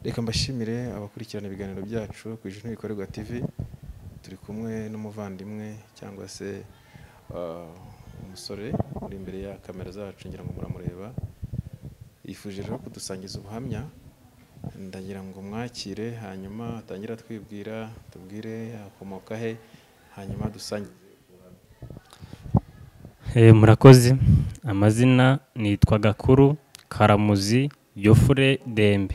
Reka mbashimire abakurikirana ibiganiro byacu ku Ijwi Bikorerwa TV. Turi kumwe n'umuvandimwe cyangwa se umusore uri imbere ya kamera zacu, ngira ngo muramureba. Yifuje rero kudusangiza ubuhamya, ndagira ngo mwakire, hanyuma atangire atwibwira, tubwire akomoka he, hanyuma dusangize ubuhamya. Murakoze. Amazina nitwa Gakuru Karamuzi Yofure Dembe.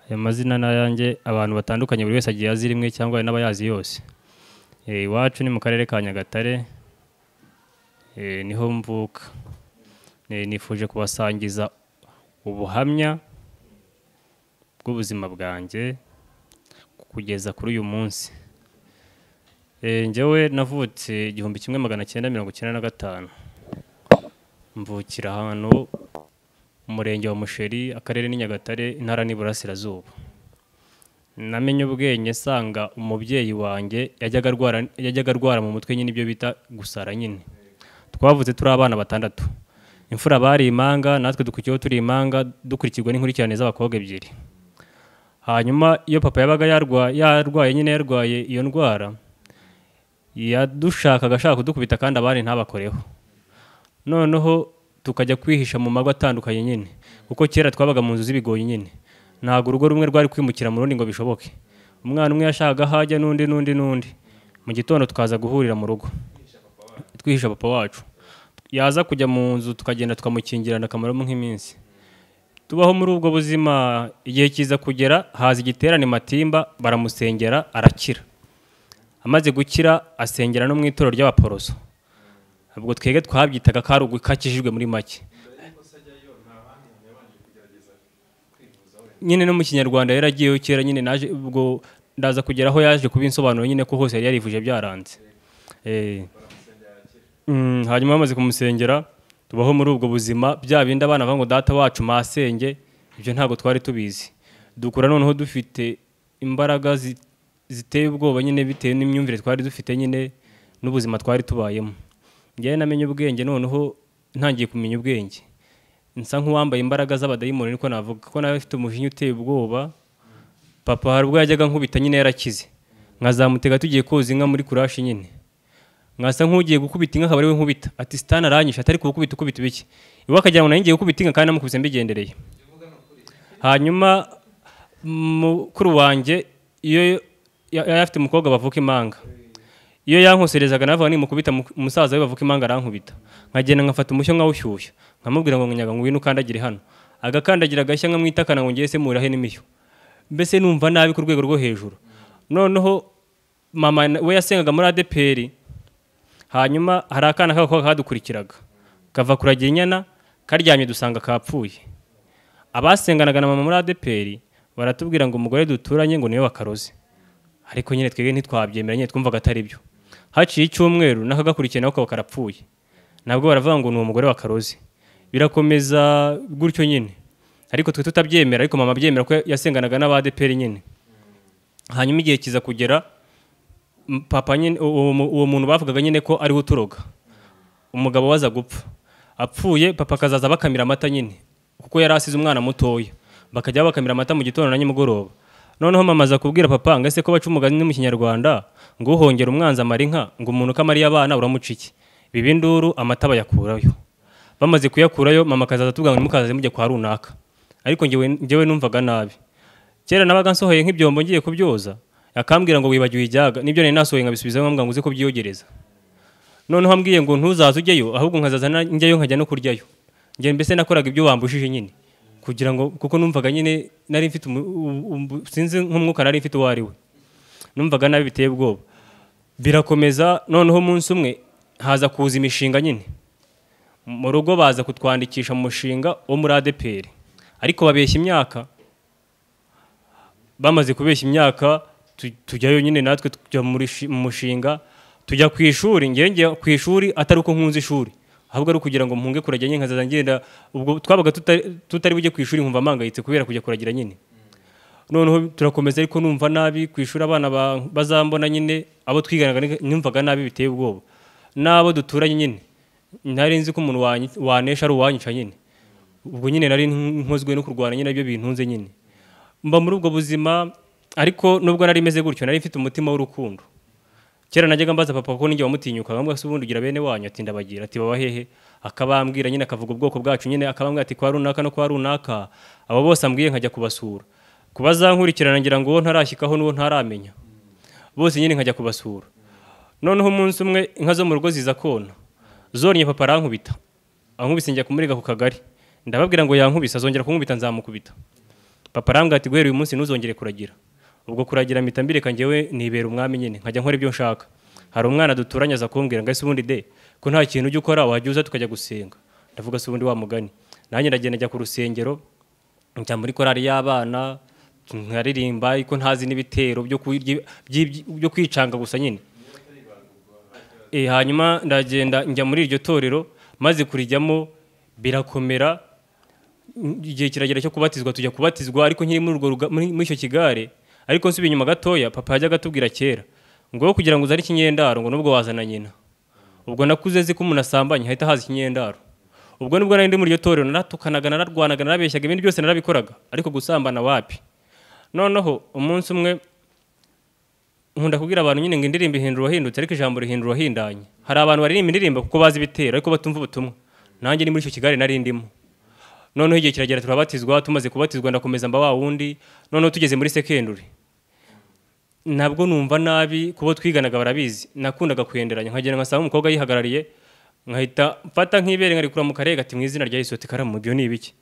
Ayo mazina n'ayanjye abantu batandukanye, buri wese agiye azi rimwe cyangwa n'abayazi yose. Iwacu ni mu karere ka Nyagatare, niho mvuka. Nifuje kubasangiza ubuhamya bw'ubuzima bwanjye kugeza kuri uyu munsi. Njyewe navutse 1995, mvukira ahantu umurenge wa Musheri, akarere ni Nyagatare, intara ni Burasirazuba. Namenye ubwenge nsanga umubyeyi wanjye yajyaga arwara mu mutwe nyine, ibyo bita gusara nyine. Twavutse turi abana batandatu, imfura bari imanga, natwe dukurikiyeho turi imanga, dukurikirwa n'inkurikirane z'abakobwa ebyiri. Hanyuma iyo papa yabaga yarwaye nyine, yarwaye iyo ndwara, yadushakaga ashaka kudukubita kandi abandi ntabakoreho. Noneho tukajya kwihisha mu mago atandukanye nyine, kuko kera twabaga mu nzu z'ibigoyi nyine, ntabwo urugo rumwe rwari kwimukira mu rundi ngo bishoboke. Umwana umwe yashakaga hajya n'undi n'undi n'undi, mu gitondo tukaza guhurira mu rugo twihisha papa wacu. Yaza kujya mu nzu tukagenda tukamukingirana akamaramo nk'iminsi. Tubaho muri ubwo buzima, igihe kiza kugera haza igiterane Matimba, baramusengera arakira. Amaze gukira asengera no mu itorero ry'Abaporoso. Ubwo twege twabyitaga ko kakijijwe muri make nyine. No mu Kinyarwanda yaragiyeyo kera nyine, naje ubwo ndaza kugera aho yaje kubinsobanura nyine ko hose yari yarivuje byaranze. Hanyuma bamaze kumusengera tubaho muri ubwo buzima, bya bindi abana bavuga ngo data wacu masenge, ibyo ntabwo twari tubizi. Dukura noneho dufite imbaraga ziteye ubwoba nyine, bitewe n'imyumvire twari dufite nyine n'ubuzima twari tubayemo. Njyewe namenye ubwenge noneho ntangiye kumenya ubwenge, nsa nk'uwambaye imbaraga z'abadayimoni, niko navuga, kuko nawe afite umujinya uteye ubwoba. Papa hari ubwo yajyaga nkubita nyine yarakize, nkazamutega tugiye koza inka muri kurashi nyine, nkasa nk'ugiye gukubita inka akaba ariwe nkubita, ati sitani aranyishe, atari gukubita ukubita ibiki, iwe akagira ngo ngiye gukubita inka kandi namukubise mbigendereye. Hanyuma mukuru wanjye iyo yari afite umukobwa bavuka imanga, iyo yankoserezaga navuga nimukubita umusaza we bavuka imanga arankubita, nkagenda nkafata umushyo nkawushyushya, nkamubwira ngo nyaga ngwino ukandagire hano, agakandagira agashya nkamwitakana ngo ngiye se murahe n'imishyo, mbese numva nabi ku rwego rwo hejuru. Noneho mama we yasengaga muri ADPR, hanyuma hari akana k'agakobwa kadukurikiraga kava kuragira inyana, karyamye dusanga kapfuye. Abasenganaga na mama muri ADPR baratubwira ngo umugore duturanye ngo niwe wakaroze, ariko nyine twebwe ntitwabyemera nyine, twumvaga atari byo. Haciye icyumweru n'akagakurikiye nako kaba karapfuye, nabwo baravuga ngo ni umugore wakaroze. Birakomeza gutyo nyine, ariko twe tutabyemera, ariko mama abyemera ko yasenganaga n'aba ADPR nyine. Hanyuma igihe kiza kugera papa nyine, uwo muntu bavugaga nyine ko ariwe uturoga, umugabo waza gupfa. Apfuye papa akazaza bakamira amata nyine, kuko yari asize umwana mutoya, bakajya bakamira amata mu gitondo na nimugoroba. Noneho mama aza kubwira papa ngo ese ko baca umugani mu Kinyarwanda ngo uhongera umwanzi amara inka, ngo umuntu kamariye abana uramuca iki? Biba induru, amata bayakurayo. Bamaze kuyakurayo mama akazaza atubwira ngo nimukazaze mujye kwa runaka, ariko njyewe numvaga nabi. Kera nabaga nsohoye nk'ibyombo ngiye kubyoza, akambwira ngo wibagiwe ijyaga, nibyo nari nasohoye nkabisubizayo, nkamubwira ngo uze kubyiyogereza. Noneho ambwiye ngo ntuzaze ujyeyo, ahubwo nkazaza njyayo nkajya no kuryayo. Njye mbese nakoraga ibyo bambushije nyine, kugira ngo, kuko numvaga nyine nari mfite sinzi nk'umwuka nari mfite uwo ari we, numvaga nabi biteye ubwoba. Birakomeza. Noneho umunsi umwe haza kuza imishinga nyine mu rugo, baza kutwandikisha mu mushinga wo muri ADPR, ariko babeshya imyaka. Bamaze kubeshya imyaka tujyayo nyine natwe tujya mu mushinga, tujya ku ishuri. Ngiye ku ishuri atari uko nkunze ishuri, ahubwo ari kugira ngo mpunge kuragira nyine, nkazaza ngenda. Ubwo twabaga tutari bujye ku ishuri nkumva mpangayitse kubera kujya kuragira nyine. Noneho turakomeza, ariko numva nabi ku ishuri, abana bazambona nyine, abo twiganaga numvaga nabi biteye ubwoba, n'abo duturanye nyine nari nzi ko umuntu wanesha ari uwanyica nyine. Ubwo nyine nari nkozwe no kurwana nyine, ibyo bintunze nyine. Mba muri ubwo buzima, ariko nubwo nari meze gutyo nari mfite umutima w'urukundo. Kera najyaga mbaza papa ko ninjye wamutinyuka, nkamubwira se ubundi ugira bene wanyu, ati ndabagira, ati baba hehe, akabambwira nyine akavuga ubwoko bwacu nyine, akabambwira ati kwa runaka no kwa runaka, abo bose ambwiye nkajya kubasura. Kubazankurikirana ngira ngo ntarashyikaho n'uwo ntaramenya, bose nyine nkajya kubasura. Noneho umunsi umwe inka zo mu rugo ziza kona, zornye papa arankubita, ankubise njya kumurega ku kagari, ndababwira ngo yankubise azongera kunkubita nzamukubita. Papa arambwira ati guhera uyu munsi ntuzongere kuragira. Ubwo kuragira mpita mbireka njyewe nibera umwami nyine nkajya nkora ibyo nshaka. Hari umwana duturanye aza kumbwira ngo ese ubundi de ko nta kintu ujya ukora wajya uza tukajya gusenga. Ndavuga se ubundi wa mugani. Nanjye ndagenda njya ku rusengero, njya muri korali y'abana nkaririmba ariko ntazi n'ibitero byo kwicanga gusa nyine. Hanyuma ndagenda njya muri iryo torero, maze kurijyamo birakomera. Igihe kiragera cyo kubatizwa tujya kubatizwa, ariko nkiri muri urwo muri icyo kigare. Ariko nsubiye inyuma gatoya, papa yajyaga atubwira kera ngo kugira ngo uzane ikinyendaro ngo nubwo wazana nyina. Ubwo nakuze nzi ko umuntu asambanye hahita haza ikinyendaro. Ubwo nibwo nari ndi muri iryo torero naratukanaga, nararwanaga, narabeshyaga, ibindi byose narabikoraga, ariko gusambana wapi. Noneho umunsi umwe nkunda kubwira abantu nyine ngo indirimbo ihindura uwahindutse, ariko ijambo rihindura uwahindanye. Hari abantu baririmba indirimbo kuko bazi ibitero ariko batumva ubutumwa. Nanjye ni muri icyo kigare nari ndimo. Noneho igihe kiragera turabatizwa, tumaze kubatizwa ndakomeza mba wa wundi. Noneho tugeze muri secondary, nabwo numva nabi kubo twiganaga barabizi, nakundaga kwenderanya nkagenda nkasanga umukobwa yihagarariye, nkahita mfata nk'ibere nkarikura mu karega ati mu izina rya Yesu ati karamu ibyo ni ibiki,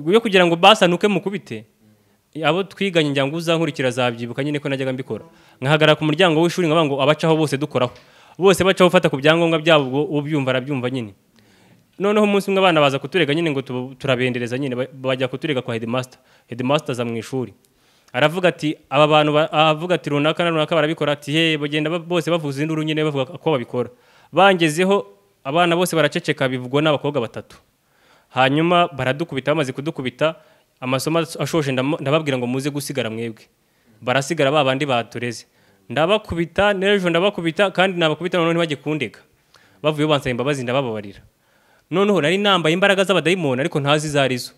yo kugira ngo basanuke mukubite. Abo twiganye njya ngo uzankurikira azabyibuka nyine ko najyaga mbikora. Nkahagarara ku muryango w'ishuri nkavuga ngo abacaho bose dukoraho, bose bacaho ufata ku byangombwa byabo, ubwo ubyumva arabyumva nyine. Noneho umunsi umwe abana baza kuturega nyine ngo turabendereza nyine, bajya kuturega kwa headmaster. Headmaster aza mu ishuri aravuga ati aba bantu avuga ati runaka na runaka barabikora, ati he bagenda bose bavuza induru nyine bavuga ko babikora. Bangezeho abana bose baraceceka, bivugwa n'abakobwa batatu. Hanyuma baradukubita, bamaze kudukubita amasomo ashoje ndababwira ngo muze gusigara mwebwe. Barasigara ba bandi batureze, ndabakubita n'ejo ndabakubita, kandi nabakubita noneho ntibajye kundega. Bavuye bansaba imbabazi ndabababarira. Noneho nari nambaye imbaraga z'abadayimoni ariko ntazi izarizo,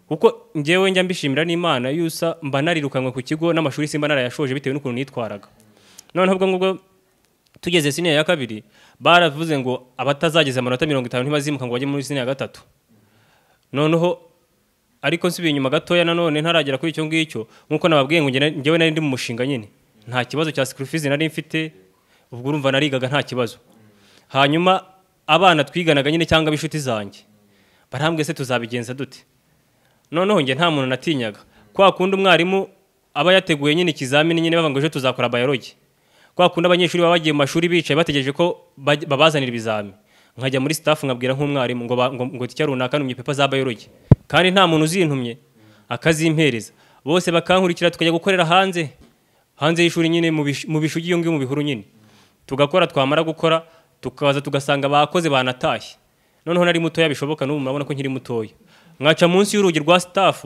kuko njyewe njya mbishimira n'Imana yusa mba narirukanwe ku kigo n'amashuri simba narayashoje bitewe n'ukuntu nitwaraga. Noneho ubwo ngubwo tugeze senior ya kabiri, baravuze ngo abatazageza amanota 50 ntibazimuka ngo bajye muri senior ya gatatu. Noneho ariko nsubiye inyuma gatoya nanone ntaragera kuri icyo ngicyo, nkuko nababwiye ngo njyewe nari ndi mu mushinga nyine, nta kibazo cya sacrifice nari mfite, ubwo urumva narigaga nta kibazo. Hanyuma abana twiganaga nyine cyangwa abishuti zanjye barambwiye se tuzabigenza dute. Noneho njye nta muntu natinyaga, kwa kundi umwarimu aba yateguye nyine ikizamini nyine bavuga ngo ejo tuzakora biology, kwa kundi abanyeshuri baba bagiye mu mashuri bicaye bategereje ko babazanira ibizami, nkajya muri staff nkabwira nk'umwarimu ngo ngo icya runaka numye paper za biology kandi nta muntu uzintumye, akazimpereza. Bose bakankurikira tukajya gukorera hanze y'ishuri nyine mu bishugi iyo ngiyo mu bihuru nyine, tugakora. Twamara gukora tukaza tugasanga bakoze banatashye. Noneho nari mutoya bishoboka, n'ubu murabona ko nkiri mutoya, nkaca munsi y'urugi rwa staff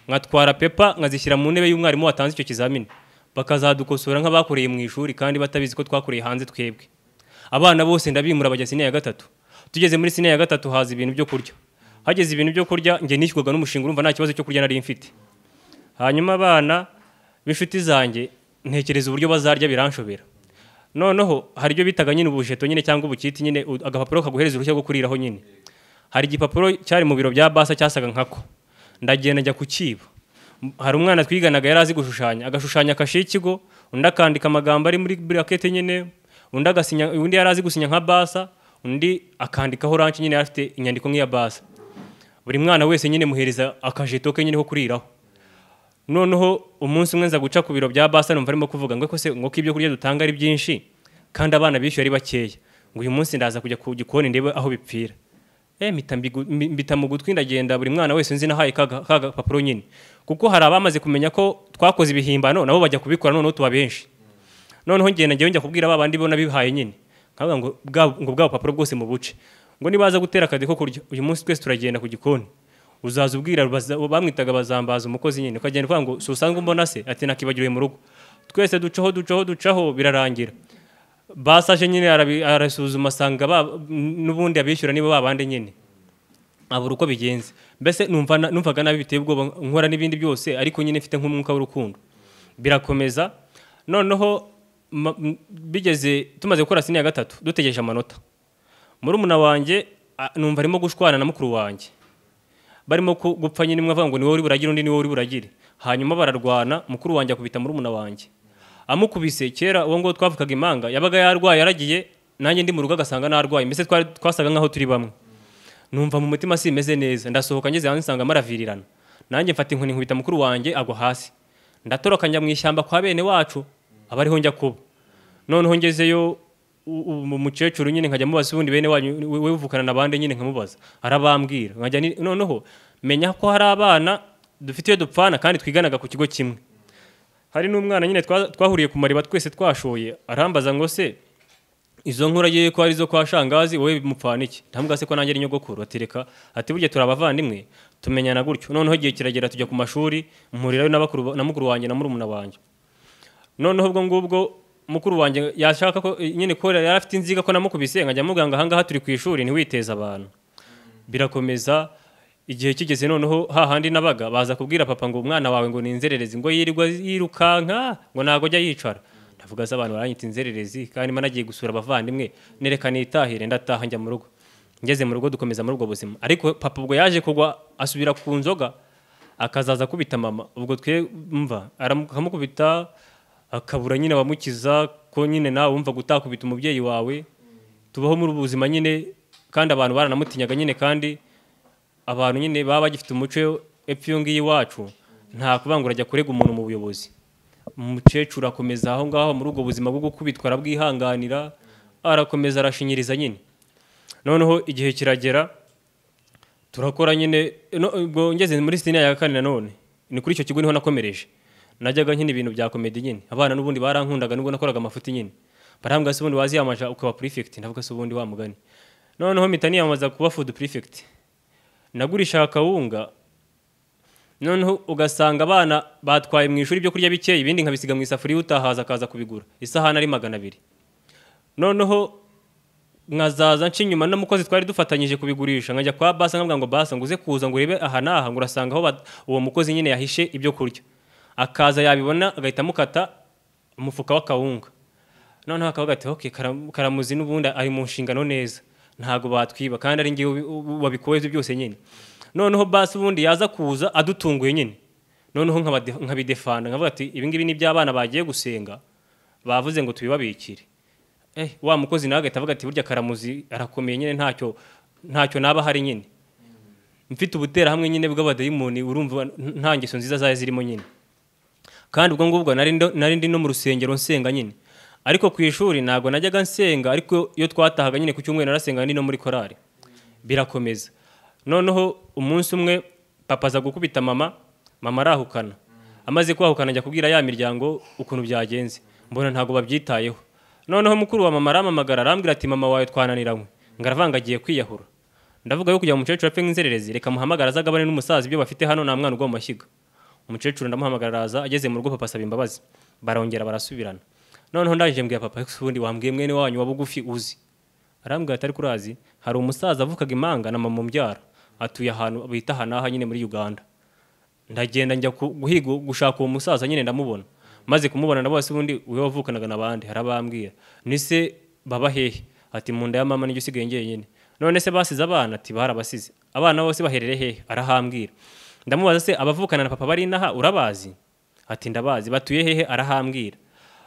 nkatwara paper nkazishyira mu ntebe y'umwarimu watanze icyo kizamini, bakazadukosora nk'abakoreye mu ishuri kandi batabizi ko twakoreye hanze twebwe. Abana bose ndabimura bajya senior ya gatatu. Tugeze muri senior ya gatatu haza ibintu byo kurya. Hageze ibintu byo kurya njye nishyurwaga n'umushinga, urumva nta kibazo cyo kurya nari mfite. Hanyuma abana b'inshuti zanjye ntekereza uburyo bazarya biranshobera. Noneho hari ibyo bitaga nyine ubujeto nyine cyangwa ubukiti nyine, agapapuro kaguhereza uruhushya rwo kuriraho nyine. Hari igipapuro cyari mu biro bya basa cyasaga nkako, ndagenda njya kukiba. Hari umwana twiganaga yari azi gushushanya, agashushanya kashe y'ikigo, undi akandika amagambo ari muri bracket nyine, undi agasinya, undi yari azi gusinya nka basa, undi akandikaho ranch nyine afite inyandiko nk'iya basa. Buri mwana wese nyine muhereza akajeto ke nyine ko kuriraho. Noneho umunsi umwe nza guca ku biro bya basa numva arimo kuvuga ngo ko se ngo ko ibyo kurya dutanga ari byinshi kandi abana bishyuye ari bakeya, ngo uyu munsi ndaza kujya ku gikoni ndebe aho bipfira. Mpita mu gutwi ndagenda, buri mwana wese nzi nahaye kaga papuro nyine, kuko hari abamaze kumenya ko twakoze ibihimbano nabo bajya kubikora, noneho tuba benshi. Noneho ngenda njyewe njya kubwira ba bandi bo nabihaye nyine, nkavuga ngo bwa papuro bwose mu buce, ngo nibaza gutera akade ko kurya uyu munsi twese turagenda ku gikoni, uzaza ubwira bamwitaga bazambaza umukozi nyine, ukagenda uvuga ngo si usanzwe umbona se, ati nakibagiriwe mu rugo. Twese ducaho ducaho ducaho birarangira. Basaje nyine arasuzuma asanga n'ubundi abishyura nibo babande nyine. Abura uko bigenze. Mbese numva numvaga nabi biteye ubwoba, nkora n'ibindi byose ariko nyine mfite nk'umwuka w'urukundo. Birakomeza. Noneho bigeze tumaze gukora senior ya gatatu, dutegereje amanota, murumuna wanjye numva arimo gushwana na mukuru wanjye, barimo gupfa nyine, imwe avuga ngo ni wowe uri buragire, undi ni wowe uri buragire. Hanyuma bararwana, mukuru wanjye akubita murumuna wanjye. Amukubise, kera uwo nguwo twavukaga imanga yabaga yarwaye yaragiye, nanjye ndi mu rugo agasanga narwaye, mbese twari twasaga nkaho turi bamwe. Numva mu mutima simeze neza, ndasohoka, ngeze hanze nsanga maravirirana, nanjye mfata inkoni nkubita mukuru wanjye agwa hasi. Ndatoroka njya mu ishyamba kwa bene wacu, aba ariho njya kuba. Noneho ngezeyo umukecuru nyine nkajya mubaza ubundi bene wanyu we uvukana na bande nyine, nkamubaza arabambwira, nkajya noneho menya ko hari abana dufite iyo dupfana kandi twiganaga ku kigo kimwe. Hari n'umwana nyine twahuriye ku mariba twese twashoye, arambaza ngo se izo nkuru agiye ko ari zo kwa shangazi wowe mupfana iki? Ndamubwira se ko nanjye ari nyogokuru, atereka ati burya turi abavandimwe, tumenyana gutyo. Noneho igihe kiragera tujya ku mashuri, mpurirayo na bakuru, na mukuru wanjye na murumuna wanjye. Noneho ubwo ngubwo mukuru wanjye yashaka ko nyine ko yari afite inziga ko namukubise, nkajya mubwira ngo ahangaha turi ku ishuri ntiwiteze abantu. Birakomeza, igihe kigeze noneho hahandi nabaga baza kubwira papa ngo umwana wawe ngo ni inzererezi, ngo yirirwa yirukanka, ngo ntago ajya yicara. Ndavuga se abantu baranyita inzererezi kandi mba nagiye gusura abavandimwe, nereka nitahire. Ndataha njya mu rugo. Ngeze mu rugo dukomeza muri ubwo buzima, ariko papa ubwo yaje kugwa asubira ku nzoga, akazaza akubita mama. Ubwo twe mva akamukubita akabura nyine abamukiza, ko nyine nawe wumva gutakubita umubyeyi wawe. Tubaho muri ubu buzima nyine, kandi abantu baranamutinyaga nyine, kandi abantu nyine baba bagifite umuco epfo iyo ngiyo iwacu, nta kuvuga ngo urajya kurega umuntu mu buyobozi. Umukecuru akomeza aho ngaho muri ubwo buzima bwo gukubitwa, arabwihanganira, arakomeza arashinyiriza nyine. Noneho igihe kiragera turakora nyine, ubwo ngeze muri senior ya kane nanone ni kuri icyo kigo niho nakomereje. Najyaga nkina ibintu bya comedy nyine, abana n'ubundi barankundaga nubwo nakoraga amafuti nyine. Barambwira se ubundi waziyamaje ukaba prefect? Ndavuga se ubundi wa mugani. Noneho mpita niyamamaza kuba food prefect, nagurisha akawunga. Noneho ugasanga abana batwaye mu ishuri ibyo kurya bikeya, ibindi nkabisiga mu isafuriya, utahaza akaza kubigura isahani ari 200. Noneho nkazaza nca inyuma n'umukozi twari dufatanyije kubigurisha, nkajya kwa basa nkamubwira ngo basa ngo uze kuza ngo urebe aha n'aha, ngo urasanga aho uwo mukozi nyine yahishe ibyo kurya. Akaza yabibona agahita amukata umufuka w'akawunga. Noneho akavuga ati okay, Karamuzi n'ubundi ari mu nshingano neza, ntago batwiba kandi ari ngewe wabikoze byose nyine. Noneho basi ubundi yaza kuza adutunguye nyine, noneho nkabidefanda nkavuga ati ibi ngibi ni iby'abana bagiye gusenga bavuze ngo tubibabikire. Wa mukozi nawe agahita avuga ati burya Karamuzi arakomeye nyine, ntacyo naba hari nyine. Mfite ubuterahamwe nyine bw'abadayimoni, urumva nta ngeso nziza zari zirimo nyine. Kandi ubwo ngubwo nari ndi no mu rusengero nsenga nyine, ariko ku ishuri ntabwo najyaga nsenga, ariko iyo twatahaga nyine ku cyumweru narasenga ndi no muri korali. Birakomeza. Noneho umunsi umwe papa aza gukubita mama, mama arahukana. Amaze kwahukana njya kubwira ya miryango ukuntu byagenze, mbona ntabwo babyitayeho. Noneho mukuru wa mama arampamagara arambwira ati mama wawe twananiranywe, ngo aravanga agiye kwiyahura. Ndavuga yo kujya mu mukecuru apfe nk'inzererezi, reka muhamagara azagabane n'umusaza ibyo bafite hano, nta mwana ugwa mu mashyiga. Umukecuru ndamuhamagara araza, ageze mu rugo papa asaba imbabazi, barongera barasubirana. Noneho ndangije mbwira papa, ese ubundi wambwiye mwene wanyu wa bugufi uzi? Arambwira ati ariko urazi hari umusaza avukaga imanga na mama umbyara, atuye ahantu bita aha n'aha nyine muri Uganda. Ndagenda njya guhiga gushaka uwo musaza nyine, ndamubona. Maze kumubona na bose ubundi uwe wavukanaga n'abandi harabambwira, nise baba hehe? Ati mu nda ya mama nijye usigaye njyenyine. None se basize abana? Ati barabasize. Abana bose baherere hehe? Arahambwira. Ndamubaza se abavukana na papa bari inaha urabazi? Ati ndabazi. Batuye hehe? Arahambwira.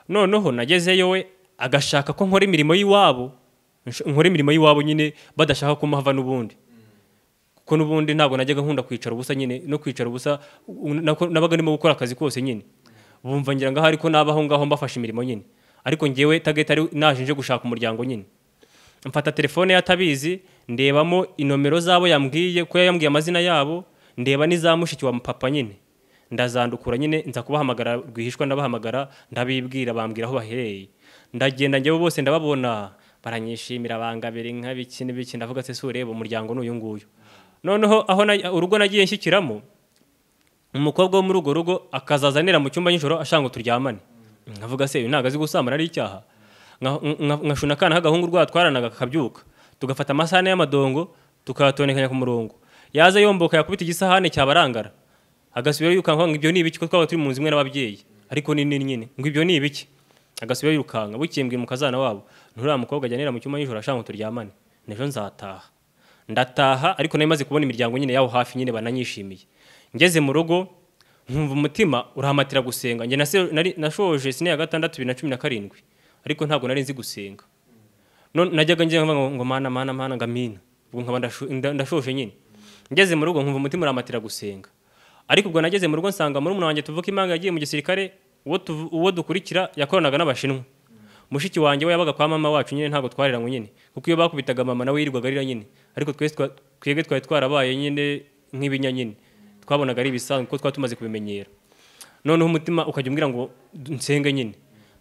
Noneho nagezeyo we agashaka ko nkora imirimo y'iwabo, nkora imirimo y'iwabo nyine badashaka ko mpava n'ubundi. Kuko n'ubundi ntabwo najyaga nkunda kwicara ubusa nyine, no kwicara ubusa nabaga ndimo gukora akazi kose nyine. Bumva ngira ngo ahari ko nabaho ngaho mbafasha imirimo nyine, ariko ngewe target ari naje nje gushaka umuryango nyine. Mfata telefone yatabizi, ndebamo inomero zabo yambwiye, ko yambwiye amazina yabo, ndeba n'iza mushiki wa papa nyine, ndazandukura nyine, nza kubahamagara rwihishwa, ndabahamagara ndabibwira, bambwira aho baherereye. Ndagenda njyewe bose ndababona, baranyishimira, bangabira inka biki n'ibiki. Ndavuga se ureba umuryango n'uyu nguyu. Noneho aho urugo nagiye nshyikiramo, umukobwa wo muri urwo rugo akazazanira mu cyumba nijoro ashaka ngo turyamane. Nkavuga se uyu ntago azi gusambana ari icyaha. Nkashuna akana k'agahungu rwatwaranaga kakabyuka, tugafata amasahani y'amadongo tukayatonekanya ku murongo. Yaza yomboka yakubita igisahane cyabarangara, agasubira yirukanka ngo ibyo ni ibiki, ko twaba turi mu nzu imwe n'ababyeyi ariko ni nini nyine, ngo ibyo ni ibiki, agasubira yirukanka. Bukeye mbwira umukazana wabo, nturiya mukobwa ajyanira mu cyumba nijoro ashaka ngo turyamane, n'ejo nzataha. Ndataha ariko nari maze kubona imiryango nyine yaho hafi nyine bananyishimiye. Ngeze mu rugo nkumva umutima urahamatira gusenga. Njye nashoje sine ya 6 2017 ariko ntabwo nari nzi gusenga. None najyaga ngiye ngo mana mana mana ngamina, ubwo nkaba ndashoje nyine. Ngeze mu rugo nkumva umutima urahamatira gusenga. Ariko ubwo nageze mu rugo nsanga murumuna wanjye tuvuka imanga yagiye mu gisirikare, uwo dukurikira yakoranaga n'abashinwa. Mushiki wanjye we yabaga kwa mama wacu nyine, ntabwo twareranywe nyine, kuko iyo bakubitaga mama nawe yirirwaga arira nyine. Ariko twebwe twari twarabaye nyine nk'ibinya nyine, twabonaga ari ibisanzwe kuko twari tumaze kubimenyera. Noneho umutima ukajya umbwira ngo nsenge nyine,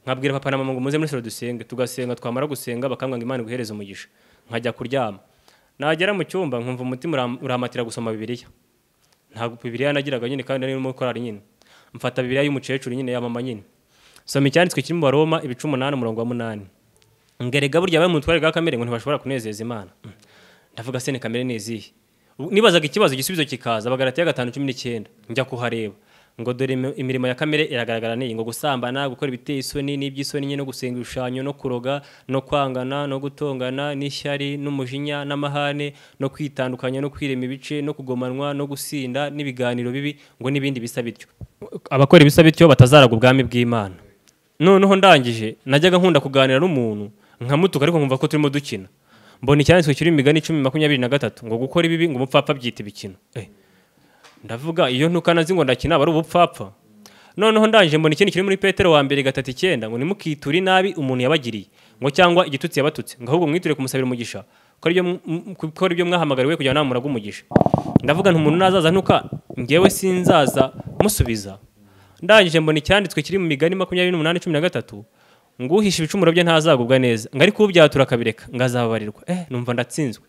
nkabwira papa na mama ngo muze muri salo dusenge, tugasenga, twamara gusenga bakambwira ngo Imana iguhereze umugisha, nkajya kuryama. Nagera mu cyumba nkumva umutima urahamatira gusoma Bibiliya. Ntabwo Bibiliya nagiraga nyine kandi nari muri korali nyine. Mfata Bibiliya y'umukecuru nyine ya mama nyine. Soma icyanditswe kiri mu Baroma ibice 8 umurongo wa 8. Ngerega burya bari mu mutware bwa kamere ngo ntibashobora kunezeza Imana. Ndavuga se ni kamere nizihe? Nibazaga ikibazo igisubizo kikaza. Abagalatiya 5:19 njya kuhareba ngo dore imirimo ya kamere iragaragara ni ngo gusambana, gukora ibiteye isoni n'iby'isoni nyine, no gusenga ibishushanyo, no kuroga, no kwangana, no gutongana, n'ishyari, n'umujinya, n'amahane, no kwitandukanya, no kwirema ibice, no kugomanwa, no gusinda, n'ibiganiro bibi, ngo n'ibindi bisa bityo. Abakora ibisa bityo batazaraga ubwami bw'Imana. Noneho ndangije najyaga nkunda kuganira n'umuntu nkamutuka ariko nkumva ko turimo dukina. Mbona icyanditswe kiri mu Migani 10:23 ngo gukora ibibi ngo umupfapfa byita ibikino. Ndavuga iyo ntukana nzi ngo ndakina aba ari ubupfapfa. Noneho ndangije mbona ikindi kiri muri Petero wa mbere 3:9 ngo nimukiture inabi umuntu yabagiriye, ngo cyangwa igitutsi yabatutse, ngo ahubwo mwiture kumusabira umugisha, ko ari byo mwahamagariwe kugira ngo namuraga umugisha. Ndavuga nti umuntu nazaza ntuka ngewe sinzaza musubiza. Ndangije mbona icyanditswe kiri mu Migani 28:13 ngo uhisha ibicumuro bye ntazagubwa neza, ngo ariko ubyatura akabireka ngo azababarirwa. Numva ndatsinzwe.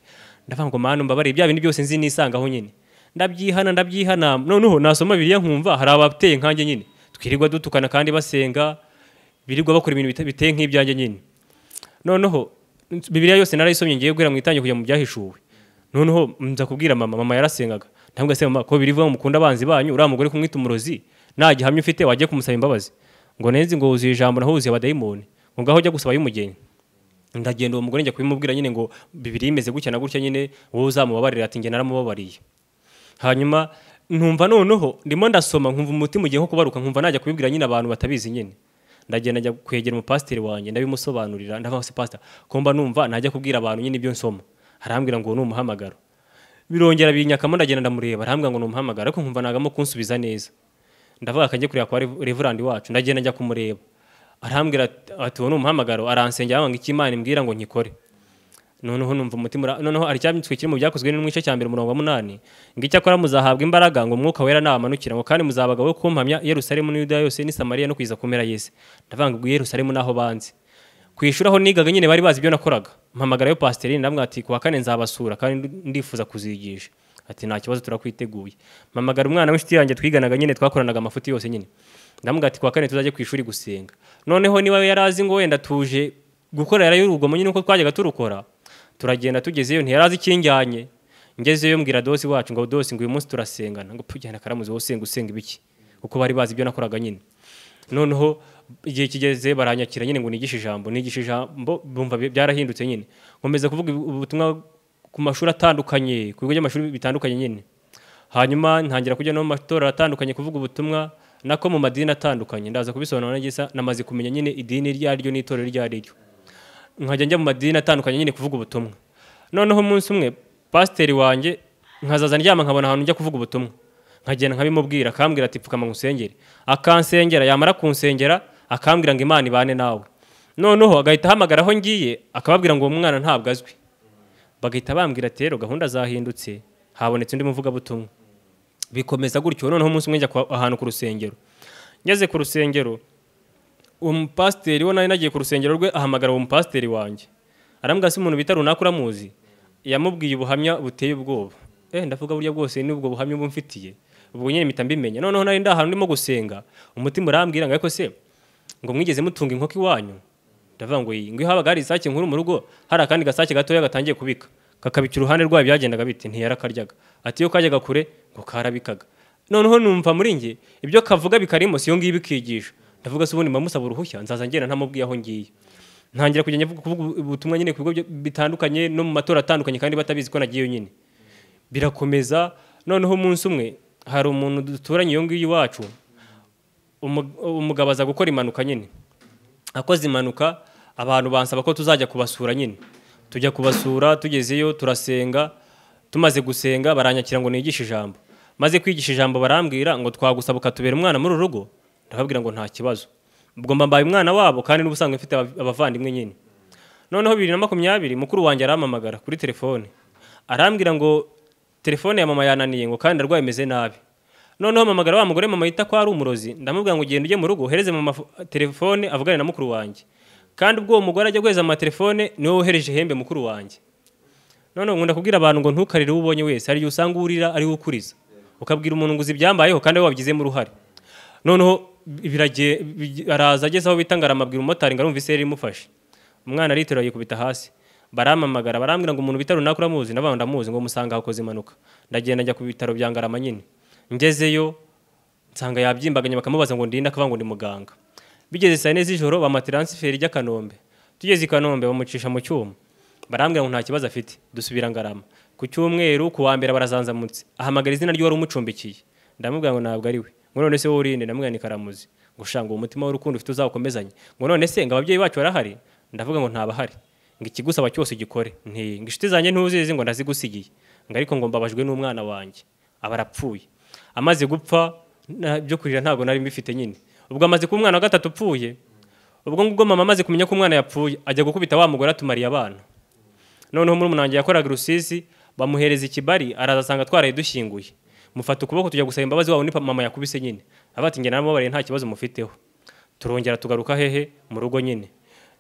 Ndavuga ngo Mana mbabarire bya bintu byose nzi nisangaho nyine. Ndabyihana ndabyihana. Noneho nasoma Bibiliya nkumva hari abateye nkanjye nyine, twirirwa dutukana kandi basenga, birirwa bakora ibintu biteye nk'ibyanjye nyine. Noneho Bibiliya yose narayisomye ngiye guhera mu itangiye kujya mu byahishuwe. Noneho nza kubwira mama, mama yarasengaga. Ndamubwira se mama ko birivuga ngo mukunda abanzi banyu, uriya mugore kumwita umurozi nta gihamya ufite wagiye kumusaba imbabazi. Ngo nenzi ngo wuzuye ijambo naho wuzuye abadayimoni, ngo ngaho ujya gusaba y'umugeni. Ndagenda uwo mugore njya kubimubwira nyine ngo Bibiliya imeze gutya na gutya nyine, wowe uzamubabarira, ati njye naramubabariye. Hanyuma ntumva noneho ndimo ndasoma nkumva umutima ugiye nko kubaruka, nkumva najya kubibwira nyine abantu batabizi nyine. Ndagenda njya kwegera umupasiteri wanjye ndabimusobanurira, ndavuga se pastor ko mba numva najya kubwira abantu nyine ibyo nsoma. Arambwira ngo ni umuhamagaro. Birongera binyakamo, ndagenda ndamureba, arambwira ngo ni umuhamagaro, ariko nkumva nagamo kunsubiza neza. Ndavuga akajye kureba kwa reverend wacu, ndagenda njya kumureba, arambwira ati uwo ni umuhamagaro, aransengera ngo iki Imana imbwira ngo nkikore. Noneho numva umutima, noneho ari cyanditswe kiri mu byakozwe n'umwice cya mbere umurongo wa 8 ngo icyakora muzahabwa imbaraga ngo umwuka wera nabamanukira, ngo kandi muzabaga we kumpamya Yerusalemu n'Yudaya yose n'i Samariya no kwiza kumera Yesu. Ndavuga ngo Yerusalemu naho banze kwishuraho nigaga nyine bari bazi ibyo nakoraga. Mpamagara yo pasiteri ndamubwira ati kuwa kane nzabasura kandi ndifuza kuzigisha. Ati nta kibazo turakwiteguye. Mpamagara umwana w'inshuti yanjye twiganaga nyine twakoranaga amafuti yose nyine. Ndamubwira ati kuwa kane tuzajye ku ishuri gusenga. Noneho niba yarazi ngo wenda tuje gukorera y'urugomo nyine uko twajyaga turukora, turagenda tugezeyo ntiyarazi ikinjyanye. Ngezeyo mbwira dosi wacu ngo dosi ngo uyu munsi turasengana, ngo pujyana karamuze wowe usenga usenga ibiki, kuko bari bazi ibyo nakoraga nyine. Noneho igihe kigeze baranyakira nyine ngo nigishe ijambo, nigishe ijambo bumva byarahindutse nyine. Nkomeza kuvuga ubutumwa ku mashuri atandukanye, ku bigo by'amashuri bitandukanye nyine. Hanyuma ntangira kujya no mu matorero atandukanye kuvuga ubutumwa, nako mu madini atandukanye. Ndaza kubisobanura neza, namaze kumenya nyine idini iryo ari ryo n'itorero iryo ari ryo. Nkajya njya mu madini atandukanye nyine kuvuga ubutumwa. Noneho umunsi umwe pasiteri wanjye nkazaza ndyama nkabona ahantu njya kuvuga ubutumwa, nkagenda nkabimubwira, akambwira ati pfukama ngusengere. Akansengera, yamara kunsengera akambwira ngo Imana ibane nawe. Noneho agahita ahamagara aho ngiye akababwira ngo uwo mwana ntabwo azwi. Bagahita bambwira ati rero gahunda zahindutse, habonetse undi muvugabutumwa. Bikomeza gutyo. Noneho umunsi umwe njya ahantu ku rusengero. Ngeze ku rusengero, umupasiteri we nari nagiye ku rusengero rwe ahamagara uwo mupasiteri wanjye. Arambwira se umuntu bita runaka uramuzi? Yamubwiye ubuhamya buteye ubwoba. Ndavuga burya bwose ni ubwo buhamya bumfitiye. Ubwo nyine mpita mbimenya. Noneho nari ndahantu ndimo gusenga, umutima urambwira ngo ariko se ngo mwigeze mutunga inkoko iwanyu? Ndavuga ngo iyi, ngo iyo habaga hari isake nkuru mu rugo, hari akandi gasake gatoya gatangiye kubika, Kakabika uruhande rwayo byagendaga bite? Ntiyarakaryaga. Ati iyo kajyaga kure ngo karabikaga. Noneho numva muri nge ibyo kavuga bikarimo siyo ngiye bikigisha. Ndavuga se ubundi mbamusaba uruhushya nzaza ngenda ntamubwiye aho ngiye. Ntangira kujya kuvuga ubutumwa nyine ku bigo bitandukanye no mu matora atandukanye kandi batabizi ko nagiye nyine. Birakomeza. Noneho umunsi umwe hari umuntu duturanye iyo ngiyo iwacu, umugabo aza gukora impanuka nyine. Akoze impanuka abantu bansaba ko tuzajya kubasura nyine. Tujya kubasura, tugezeyo turasenga, tumaze gusenga baranyakira ngo nigishe ijambo. Maze kwigisha ijambo barambwira ngo twagusaba ukatubera umwana muri uru rugo. Ndababwira ngo nta kibazo. Ubwo mbaye umwana wabo kandi n'ubusanzwe mfite abavandimwe nyine. Noneho 2020 mukuru wanjye arampamagara kuri telefone. Arambwira ngo telefone ya mama yananiye ngo kandi arwaye meze nabi. Noneho mamagara wa mugore mama yita ko ari umurozi, ndamubwira ngo genda ujye mu rugo uhereze mama telefone avugane na mukuru wanjye. Kandi ubwo uwo mugore ajya guheza ama telefone niwe wohereje ihembe mukuru wanjye. Noneho nkunda kubwira abantu ngo ntukarire uwo ubonye wese, hari igihe usanga urira ari we ukuriza. Ukabwira umuntu ngo uzi ibyambayeho kandi we wabigizemo uruhare. Noneho araza ageze aho bita Ngarama abwira umumotari ngo arumva iseri imufashe. Umwana ariterura yikubita hasi. Baramamagara barambwira ngo umuntu bita runaka uramuzi, ndavuga ngo ndamuzi, ngo musanga akoze impanuka. Ndagenda njya ku bitaro bya Ngarama nyine. Ngezeyo nsanga yabyimbaganye bakamubaza ngo ndinde akavuga ngo ndi muganga. Bigeze saa 4 z'ijoro bampa transfer ijya Kanombe. Tugeze i Kanombe bamucisha mu cyuma. Barambwira ngo nta kibazo afite, dusubira Ngarama. Ku cyumweru ku wa mbere barazanzamutse. Ahamagara izina ry'uwari umucumbikiye. Ndamubwira ngo ntabwo ari we. Ngo none se wowe urinde? Ndamubwira ni Karamuzi. Ngo sha ngo umutima w'urukundo ufite uzawukomezanye. Ngo none se ngo ababyeyi bacu barahari? Ndavuga ngo ntabahari. Ngo ikigusaba cyose gikore. Nti ngo inshuti zanjye ntuzizi ngo ndazigusigiye. Ngo ariko ngo mbabajwe n'umwana wanjye. Aba arapfuye. Amaze gupfa byo kurira ntago nari mbifite nyine. Ubwo amaze kuba umwana wa gatatu upfuye, ubwo ngubwo mama amaze kumenya ko umwana yapfuye ajya gukubita wa mugore atumariye abana. Noneho murumuna wanjye yakoraga Rusizi bamuhereza ikibari araza asanga twaraye dushyinguye. Mufata ukuboko tujya gusaba imbabazi wabo ni mama yakubise nyine. Abati nge naramubabariye nta kibazo mufiteho. Turongera tugaruka hehe mu rugo nyine.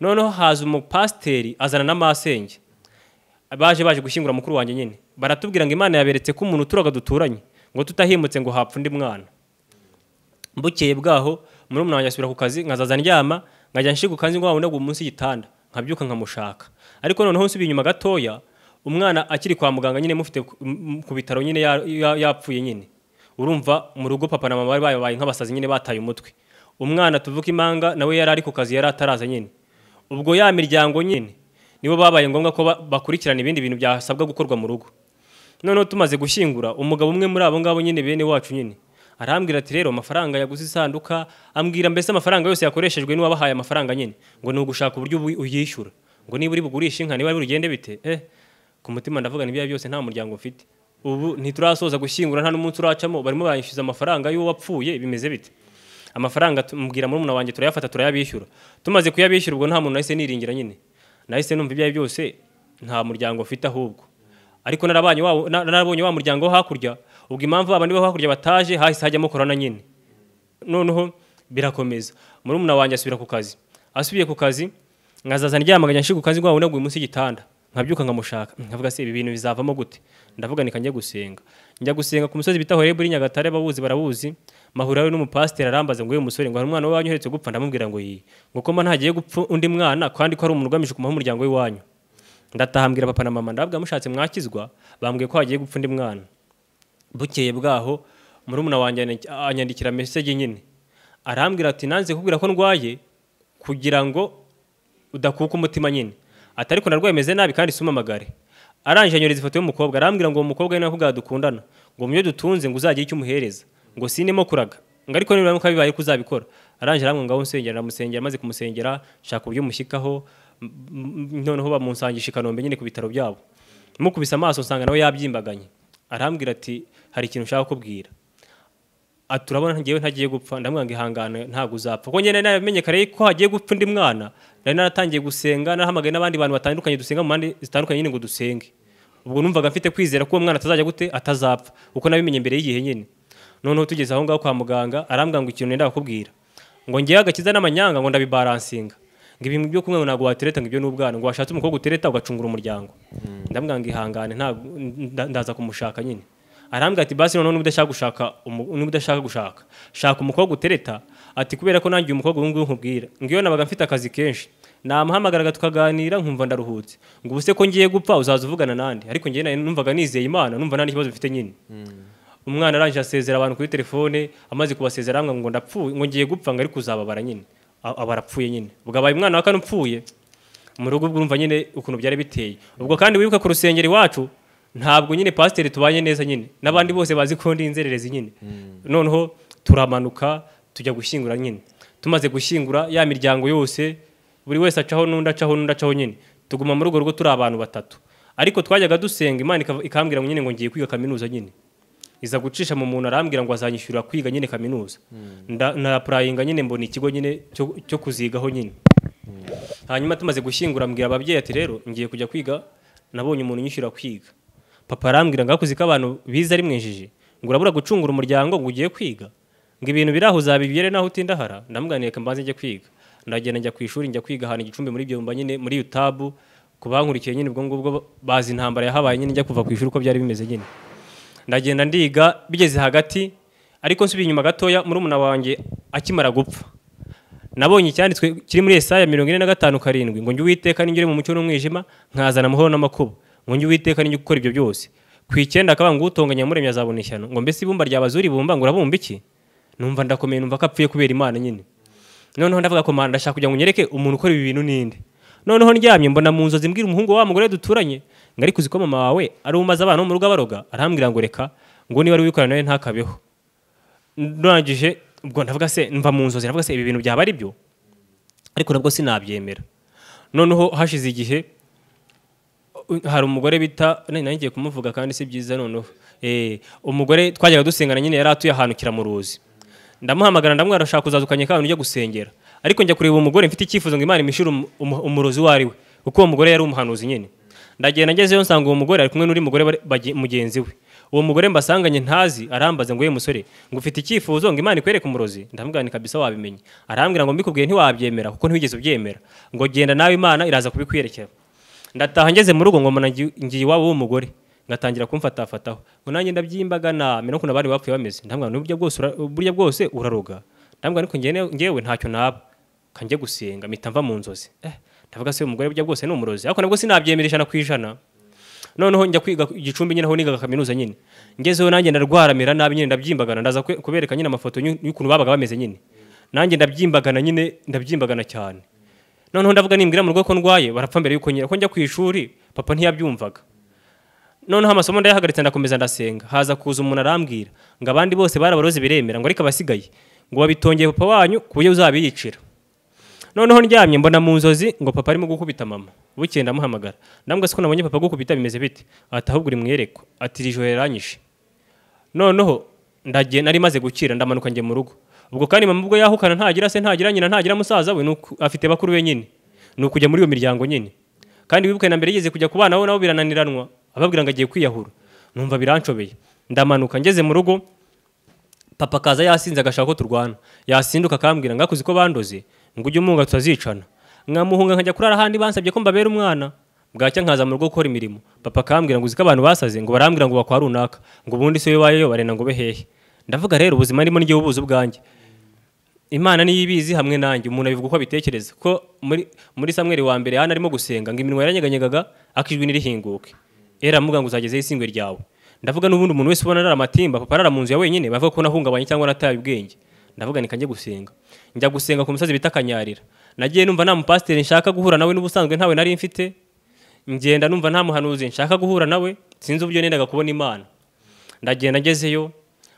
Noneho haza umupasiteri azana n'amasenge. Baje gushyingura mukuru wanjye nyine. Baratubwira ngo Imana yaberetse ko umuntu uturaga duturanye ngo tutahimutse ngo hapfa undi mwana. Bukeye bwaho murumuna wanjye asubira ku kazi nkazaza ndyama nkajya nshiguka nzi ngo wabona ngo munsi y'igitanda nkabyuka nkamushaka. Ariko noneho nsubiye inyuma gatoya umwana akiri kwa muganga nyine mufite ku bitaro nyine yapfuye nyine. Urumva mu rugo papa na mama bari babaye nk'abasazi nyine bataye umutwe. Umwana tuvuka imanga nawe yari ari ku kazi yari ataraza nyine. Ubwo ya miryango nyine nibo babaye ngombwa ko bakurikirana ibindi bintu byasabwa gukorwa mu rugo. Noneho tumaze gushyingura umugabo umwe muri abo ngabo nyine bene wacu nyine arambwira ati rero amafaranga yaguze isanduka, ambwira mbese amafaranga yose yakoreshejwe n'uwabahaye amafaranga nyine ngo ni ugushaka uburyo uyishyura, ngo niba uri bugurisha inka niba ari urugende bite. Ku mutima ndavuga ni bya byose nta muryango mfite. Ubu ntiturasoza gushyingura nta n'umunsi uracamo barimo baranyishyuza amafaranga y'uwo wapfuye bimeze bite. Amafaranga mbwira murumuna wanjye turayafata turayabishyura. Tumaze kuyabishyura ubwo nta muntu nahise niringira nyine. Nahise numva ibya byose nta muryango mfite ahubwo. Ariko narabonye wa muryango wo hakurya, ubwo impamvu abandi bo hakurya bataje hahise hajyamo corona nyine. Noneho birakomeza. Murumuna wanjye asubira ku kazi. Asubiye ku kazi nkazaza ndyamaganya nshiguka nzi ngo wabona munsi y'igitanda. Nkabyuka nkamushaka. Nkavuga se ibi bintu bizavamo gute? Ndavuga ni kanjye gusenga. Njya gusenga ku musozi bita Horebu uri Nyagatare ababuzi barabuzi. Mahura we n'umupasiteri arambaza ngo uyu musore ngo hari umwana wanyu uheretse gupfa? Ndamubwira ngo yi. Ngo ko mba ntagiye gupfa undi mwana kandi ko ari umuntu ugamije kumuha umuryango w'iwanyu. Ndataha mbwira papa na mama ndababwira mushatse mwakizwa, bambwiye ko hagiye gupfa undi mwana. Bukeye bwaho murumuna wanjye anyandikira message nyine. Arambwira ati nanze kubwira ko ndwaye kugira ngo udakuka umutima nyine. Ati ariko narwaye meze nabi kandi sumamagare. Arangije anyoreza ifoto y'umukobwa arambwira ngo uwo mukobwa ni nakubwira dukundana ngo mubyo dutunze ngo uzagire icyo umuhereza ngo sinemo kuraga ngo ariko niba muka bibaye ko uzabikora. Arangije arambwira ngo nsengera, ndamusengera, maze kumusengera shaka uburyo mushyikaho noneho bamunsangisha i Kanombe nyine ku bitaro byabo. Mukubise amaso nsanga nawe yabyimbaganye. Arambwira ati hari ikintu nshaka kukubwira. Ati urabona ngewe ntagiye gupfa. Ndamubwira ngo ihangane ntabwo uzapfa. Kuko njye nari kare ko hagiye gupfa undi mwana, nari naratangiye gusenga narahamagaye n'abandi bantu batandukanye dusenga mu mpande zitandukanye nyine ngo dusenge. Ubwo numvaga mfite kwizera ko uwo mwana atazajya gute atazapfa, uko nabimenye mbere y'igihe nyine. Noneho tugeze aho ngaho kwa muganga arambwira ngo ikintu nenda kukubwira. Ngo ngewe agakiza n'amanyanga ngo ndabibalansinga. Ngo ibintu byo kumwe ntabwo watereta ngo ibyo n'ubwana, ngo washatse umukobwa utereta ugacungura umuryango. Ndamubwira ngo ihangane ndaza kumushaka nyine. Arambwira ati basi noneho niba udashaka gushaka shaka umukobwa utereta, ati kubera ko nanjye umukobwa ubu ngubu nkubwira ngo iyo nabaga mfite akazi kenshi Namuhamagaraga tukaganira nkumva ndaruhutse. Ngo ubuse ko ngiye gupfa uzaza uvugana nande? Ariko ngiye numvaga nizeye Imana, numva nta n'ikibazo mfite nyine. Umwana arangije asezera abantu kuri telefone, amaze kubasezera ngo ndapfuye, ngo ngiye gupfa ngo ariko uzababara nyine. Aba arapfuye nyine. Ubwo abaye umwana wa kane upfuye mu rugo, ubwo urumva nyine ukuntu byari biteye. Ubwo kandi wibuka ku rusengero iwacu ntabwo nyine pasiteri tubanye neza nyine, n'abandi bose bazi ko ndi inzererezi nyine. Noneho turamanuka tujya gushyingura nyine. Tumaze gushyingura ya miryango yose, buri wese acaho n'undi acaho n'undi acaho nyine. Tuguma muri urwo rugo turi abantu batatu. Ariko twajyaga dusenga Imana ikambwira ngo nyine ngo ngiye kwiga kaminuza nyine. Iza gucisha mu muntu arambwira ngo azanyishyurira kwiga nyine kaminuza. Ndarapurayinga nyine mbona ikigo nyine cyo kuzigaho nyine. Hanyuma tumaze gushyingura mbwira ababyeyi ati rero ngiye kujya kwiga, nabonye umuntu unyishyura kwiga. Papa arambwira ngo akuzi ko abantu bize ari mwijiji, ngo urabura gucungura umuryango ngo ugiye kwiga, ngo ibintu biraho uzabibiyere naho utindahara. Ndamubwira reka mbanze njye kwiga. Ndagenda njya ku ishuri, njya kwiga ahantu Gicumbi muri Byumba nyine muri Utabu. Kubankurikiye nyine ubwo ngubwo bazi intambara yahabaye nyine njya kuva ku ishuri uko byari bimeze nyine. Ndagenda ndiga bigeze hagati, ariko nsubiye inyuma gatoya murumuna wanjye akimara gupfa nabonye icyanditswe kiri muri Yesaya 45:7 ngo njye Uwiteka ninjye mu mucyo n'umwijima nkazana amahoro n'amakuba, ngo njye Uwiteka ninjye gukora ibyo byose. Ku 9 akaba ngo utonganya Nyamuremyi azabona ishyano, ngo mbese ibumba ryabazuri bumba ngo urabumba iki? Numva ndakomeye, numva ko apfuye kubera Imana nyine. Noneho ndavuga ko Mana ndashaka kugira ngo unyereke umuntu ukora ibi bintu ninde. Noneho ndyamye mbona mu nzozi mbwira umuhungu wa mugore duturanye ngo ariko uzi ko mama wawe ari umaze abana mu rugo abaroga? Arambwira ngo reka, ngo niba ari wikorana nawe ntakabeho. Ndangije ubwo ndavuga se mva mu nzozi ndavuga se ibi bintu byaba ari byo, ariko nabwo sinabyemera. Noneho hashize igihe hari umugore bita ngiye kumuvuga kandi si byiza. Noneho umugore twajyaga dusengana nyine yari atuye ahantu Kiramuruzi. Ndamuhamagara ndamwara ashaka kuzazukanye kandi ujya gusengera, ariko njya kureba umugore mfite icyifuzo ngo Imana imishire umurozi wari we, kuko uwo mugore yari umuhanuzi nyine. Ndagenda ngezeyo nsanga uwo mugore ari kumwe n'uri mugore mugenzi we. Uwo mugore mbasanganye ntazi arambaza ngo ye musore ngo ufite icyifuzo ngo Imana ikwereke umurozi? Ndamubwira nti kabisa wabimenye. Arambwira ngo mbikubwiye ntiwabyemera kuko ntiwigeze ubyemera, ngo genda nawe Imana iraza kubikwerekera. Ndataha ngeze mu rugo ngo mbona ngiye iwabo w'uwo mugore, ngatangira kumfatafataho ngo nanjye ndabyimbagana mena ukuntu abari bapfuye bameze. Ndamubwira n'uburyo bwose burya bwose uraroga. Ndamubwira ariko ngewe ntacyo naba, kanjye gusenga mpita mva mu nzozi. Ndavuga se umugore burya bwose ni umurozi, ariko nabwo sinabyemera 100%. Noneho njya kwiga Gicumbi nyine aho nigaga kaminuza nyine. Ngezeho nanjye ndarwaramira nabi nyine ndabyimbagana, ndaza kubereka nyine amafoto y'ukuntu babaga bameze nyine. Nanjye ndabyimbagana nyine, ndabyimbagana cyane. Noneho ndavuga nimbwira mu rugo ko ndwaye barapfa mbere yuko nyine ko njya ku ishuri, papa ntiyabyumvaga. Noneho amasomo ndayahagaritse ndakomeza ndasenga. Haza kuza umuntu arambwira ngo abandi bose barabaroze biremera, ngo ariko abasigaye ngo babitongeye papa wanyu ku buryo uzabiyicira. Noneho ndyamye mbona mu nzozi ngo papa arimo gukubita mama. Bukeye ndamuhamagara ndamubwira se ko nabonye papa gukubita bimeze bite? Ati ahubwo uri mwereko, ati iri joro yaranyishe. Noneho ndagiye nari maze gukira ndamanuka njye mu rugo. Ubwo kandi mama ubwo yahukana ntagira se ntagira nyina ntagira musaza we, nuko afite bakuru we nyine, nuko kujya muri iyo miryango nyine. Kandi wibuke na mbere yigeze kujya kubana nabo birananiranwa, ababwira ngo agiye kwiyahura. Numva biranshobeye. Ndamanuka ngeze mu rugo papa kaza yasinze agashaka ko turwana. Yasinduka akambwira ngo akuzi ko bandoze, ngo ujye umunga tutazicana. Nkamuhunga nkajya kurara ahandi bansabye ko mbabera umwana. Bwacya nkaza mu rugo gukora imirimo. Papa akambwira ngo uzi ko abantu basaze, ngo barambwira ngo bakwa runaka, ngo ubundi se wayo barena ngo be hehe. Ndavuga rero ubuzima ndimo ngiye ubuze ubwanjye. Imana niyo ibizi hamwe nanjye, umuntu abivuga uko abitekereza. Ko muri Samweli wa mbere Hana arimo gusenga ngo iminwa yaranyeganyegaga akijwi nirihinguke. Era amuga ngo uzagezeho isingwe ryawe. Ndavuga n'ubundi umuntu wese ubona arara amatimba, papa arara mu nzu ya wenyine, bavuga ko nahungabanye cyangwa nataye ubwenge. Ndavuga ni kanjye gusenga. Njya gusenga ku musozi bita Kanyarira. Nagiye numva nta mupasiteri nshaka guhura nawe n'ubusanzwe ntawe nari mfite. Ngenda numva nta muhanuzi nshaka guhura nawe, sinzi uburyo nendaga kubona Imana. Ndagenda ngezeyo,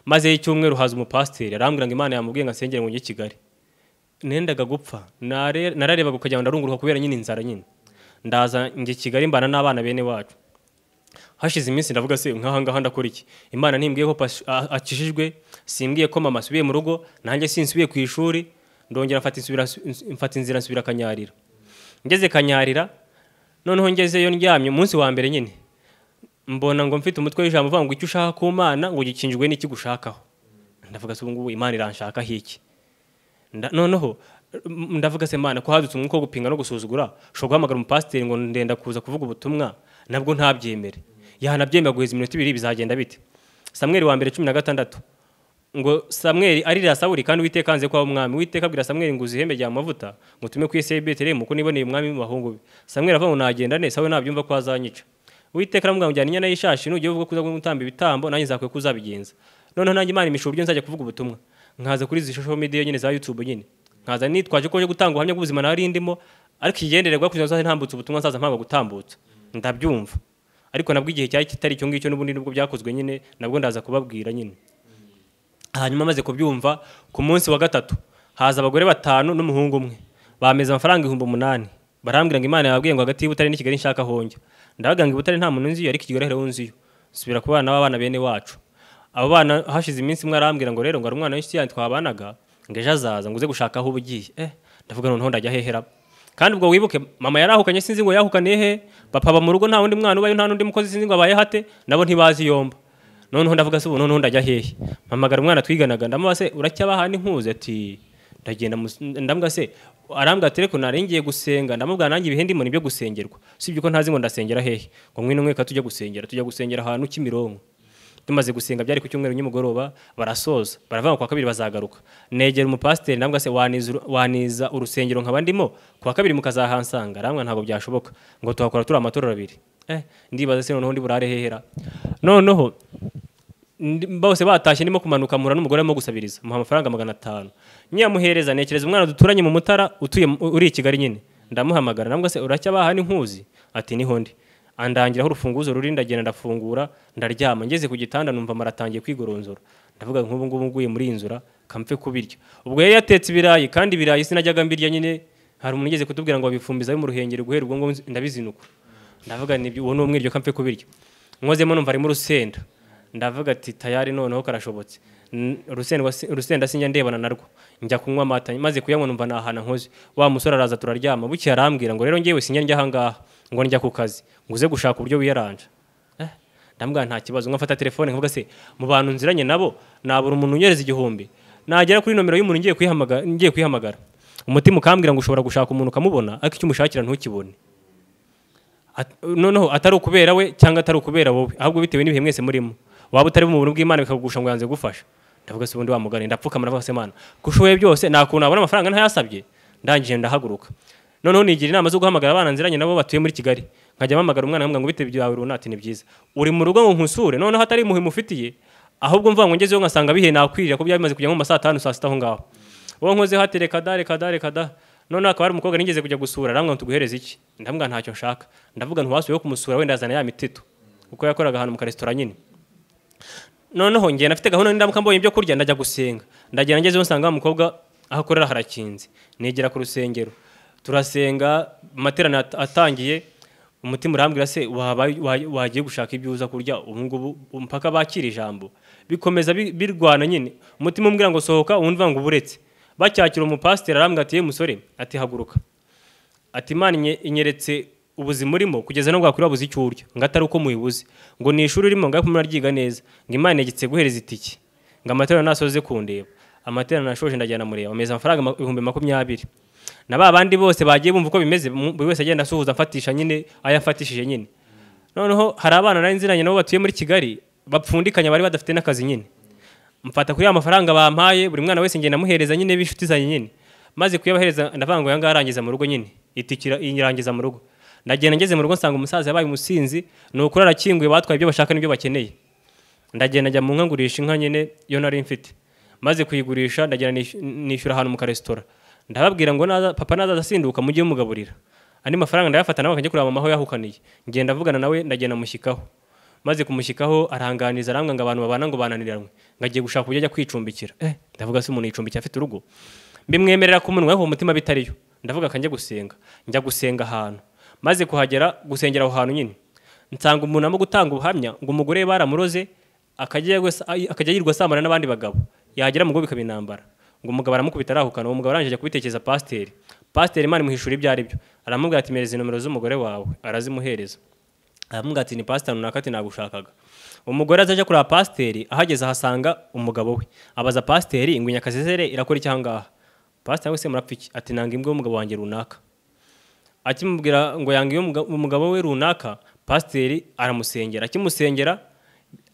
maze icyumweru haza umupasiteri arambwira ngo Imana yamubwiye ngo asengere ngo njye Kigali. Nendaga gupfa, nararebaga ukajya ndarunguruka kubera nyine inzara nyine. Ndaza njye Kigali mbana n'abana bene wacu. Hashize iminsi ndavuga se nkaha ngaha ndakora iki? Imana ntimbwiye ko akijijwe, simbwiye ko mama asubiye mu rugo, nanjye sinsubiye ku ishuri, ndongera mfata inzira nsubira Kanyarira. Ngeze Kanyarira, noneho ngezeyo ndyamye umunsi wa mbere nyine. Mbona ngo mfite umutwe w'ijambo uvuga ngo icyo ushaka ku Mana ngo gikinjwe n'iki gushakaho. Ndavuga se ubu ngubu Imana iranshaka hiki? Noneho ndavuga se Mana ko hadutse umwuka wo gupinga no gusuzugura, ushobora guhamagara umupasiteri ngo ndenda kuza kuvuga ubutumwa, nabwo ntabyemere. Yanabyemera guheza iminota 2 bizagenda bite? Samweli wa mbere 16. Ngo Samweli arira Sawuli kandi Uwiteka anze kwa umwami. Uwiteka abwira Samweli ngo uzihembe rya mavuta ngo tume ku Yesayi Betelehemu ko niboneye umwami mu bahungu be. Samweli avuga ngo nagenda ne Sawuli nabyumva ko azanyica. Uwiteka aramubwira ngo jyana inyana y'ishashi nugiye uvuga ko uza gutamba ibitambo nanjye nzakwiye kuzabigenza. Noneho nanjye Imana imisha uburyo nzajya kuvuga ubutumwa. Nkaza kuri izi social media nyine za YouTube nyine. Nkaza nitwaje ko nje gutanga ubuhamya bw'ubuzima nari ndimo ariko ikigendererwa kugira ngo ntambutse ubutumwa nzaza mpanga gutambutsa. Ndabyumva. Ariko nabwo igihe cyari kitari icyo ngicyo n'ubundi nubwo byakozwe nyine nabwo ndaza kubabwira nyine. Hanyuma maze kubyumva ku munsi wa gatatu haza abagore batanu n'umuhungu umwe bameza amafaranga 8000 barambwira ngo Imana yababwiye ngo hagati y'Ibutare n'i Kigali nshaka honjya. Ndabaga ngo Ibutare nta muntu nziyo ariko Kigali hariho nziyo. Nsubira ku bana b'abana bene wacu. Abo bana hashize iminsi umwe arambwira ngo rero ngo ari umwana w'inshuti yanjye twabanaga ngo ejo azaza ngo uze gushaka aho ugiye. Ndavuga noneho ndajya hehera. Kandi ubwo wibuke mama yarahukanye sinzi ngo yahukaniye he, papa aba mu rugo nta wundi mwana ubayo nta n'undi mukozi sinzi ngo abaye hate, nabo ntibazi yomba. Noneho ndavuga se ubu noneho ndajya hehe. Mpamagara umwana twiganaga ndamubaza se uracyaba handi nkuze ati ndagenda ndambwa se arambwa ati reko naringiye gusenga ndamubwira nanjye ibihe ndimo nibyo gusengerwa sibyo ko ntazi ngo ndasengera hehe ngo ngwino mweka tujya gusengera ahantu Kimironko. Tumaze gusenga byari ku cyumweru nyimugoroba barasoza baravuga kwa kabiri bazagaruka. Negera umupasiteri ndambwa se waniza urusengero nkaba ndimo kwa kabiri mukazahansanga arambwa ntabwo byashoboka ngo tuhakora turi amatorero abiri. Ndibaza se noneho ndi burare hehera. Noneho bose batashye ndimo kumanuka mura n'umugore arimo gusabiriza muha amafaranga 500 nyamuhereza nekereza umwana duturanye mu Mutara utuye uri i Kigali nyine ndamuhamagara ndambwa se uracyabaha ni nkuzi ati niho ndi andangiraho urufunguzo ruri ndagenda ndafungura ndaryama ngeze ku gitanda numva maratangiye kwigoronzora ndavuga nk'ubu ngubu nguye muri inzura kamfe kubirya. Ubwo yari yatetse ibirayi kandi ibirayi sinajyaga mbirya nyine hari umuntu ugeze kutubwira ngo babifumbiza mu ruhengeri guhera ubwo ngo ndabizinuka ndavuga ni uwo ni umwiryo kamfe kubirya. Nkozemo numva arimo urusenda ndavuga ati tayari noneho karashobotse. Urusenda sinjya ndebana narwo njya kunywa amata maze kuyanywa numva nahana nkoze. Wa musore araza turaryama buki arambwira ngo rero ngewe sinjya njya ahangaha ngo njya ku kazi ngo uze gushaka uburyo wiyaranja. Ndambwira nta kibazo nkafata telefone nkavuga se mu bantu nziranye nabo nabura umuntu unyereza 1000 nagera kuri nomero y'umuntu ngiye kwihamagara umutima ukambwira ngo ushobora gushaka umuntu ukamubona ariko icyo umushakira ntukibone. Noneho atari ukubera we cyangwa atari ukubera wowe ahubwo bitewe n'ibihe mwese murimo waba utari mu buntu bw'Imana bikagusha ngo yanze gufasha. Ndavuga se ubundi wamugane ndapfukama ndavuga se Mana kushoboye byose nakuntu nabona amafaranga ntayasabye ndangije ndahaguruka. Noneho nigira inama zo guhamagara abana nziranye nabo batuye muri Kigali nkajya mpamagara umwana nkamubwira ngo bite byawe runati ni byiza uri mu rugo ngo nkusure noneho atari muhe mufitiye ahubwo mvuga ngo ngezeyo ngasanga bihe nakwirira ko byabimaze kujya nko mu saa 5 saa 6 aho ngaho uwo nkoze hatereka da reka da reka da. Noneho akaba ari umukobwa nigeze kujya gusura arambwira ngo tuguhereze iki ndamubwira ntacyo nshaka ndavuga ntiwasubiye kumusura wenda azana ya miteto kuko yakoraga ahantu mu karesitora nyine. Noneho ngiye nafite gahunda ndamuka mbonye ibyo kurya ndajya gusenga ndagenda ngezeyo nsanga wa mukobwa aho akorera harakinze negera ku rusengero turasenga amaterano atangiye umutima urambwira se wagiye gushaka ibyo uza kurya ubu ngubu mpaka bakira ijambo bikomeza birwana nyine umutima umbwira ngo sohoka uwumva ngo uburetse. Bacyakira umupasiteri arambwira ati ye musore ati haguruka ati Imana inyeretse ubuzima urimo kugeza no bwakuri wabuze icyo urya ngo atari uko muyibuze ngo ni ishuri urimo ngo ariko muraryiga neza ngo Imana yegetse guhereza itike ngo amaterano nasoze kundeba amaterano nashoje ndajyana mureba ameza amafaranga 20,000 na ba bandi bose bagiye bumva uko bimeze buri wese agenda asuhuza amfatisha nyine ayafatishije nyine. Noneho hari abana nari nziranye nabo batuye muri Kigali bapfundikanya bari badafite n'akazi nyine mfata kuri ya mafaranga bampaye buri mwana wese ngenda muhereza nyine b'inshuti zanjye nyine maze kuyabahereza ndavuga ngo yanga arangiza mu rugo nyine itikira irangiza mu rugo. Ndagenda ngeze mu rugo nsanga umusaza yabaye umusinzi nuko arakinguye batwaye ibyo bashaka n'ibyo bakeneye. Ndagenda njya mu nka ngurisha inka nyine yo nari mfite maze kuyigurisha ndagenda nishyura ahantu mu karesitora ndababwira ngo naza papa naza asinduka mujye mugaburira andi mafaranga ndayafata nawe akajya kureba mama aho yahukaniye ngenda avugana nawe ndagenda mushyikaho maze kumushyikaho aranganiza arambwa ngo abantu babana ngo bananiranwe ngagiye gushaka uburyo ajya kwicumbikira. Ndavuga se umuntu yicumbikira afite urugo mbimwemerera ku munwa ariko umutima bitariyo ndavuga kanjye gusenga njya gusenga ahantu maze kuhagera gusengera aho hantu nyine nsanga umuntu arimo gutanga ubuhamya ngo umugore baramuroze akajya yirwa asambana n'abandi bagabo yagera mu rugo bikaba intambara ngo umugabo aramukubita arahukana uwo mugabo arangije ajya kubitekereza pasiteri Imana imuhishura ibyo ari byo aramubwira ati mereza nomero z'umugore wawe arazimuhereza aramubwira ati ni pasiteri runaka ati nagushakaga. Umugore azaje kureba pasiteri ahageze ahasanga umugabo we abaza pasiteri ngo inyakazezere irakora iki ahangaha pasiteri we se murapfa iki ati nanga imbwa y'umugabo wanjye runaka akimubwira ngo yanga umugabo we runaka pasiteri aramusengera akimusengera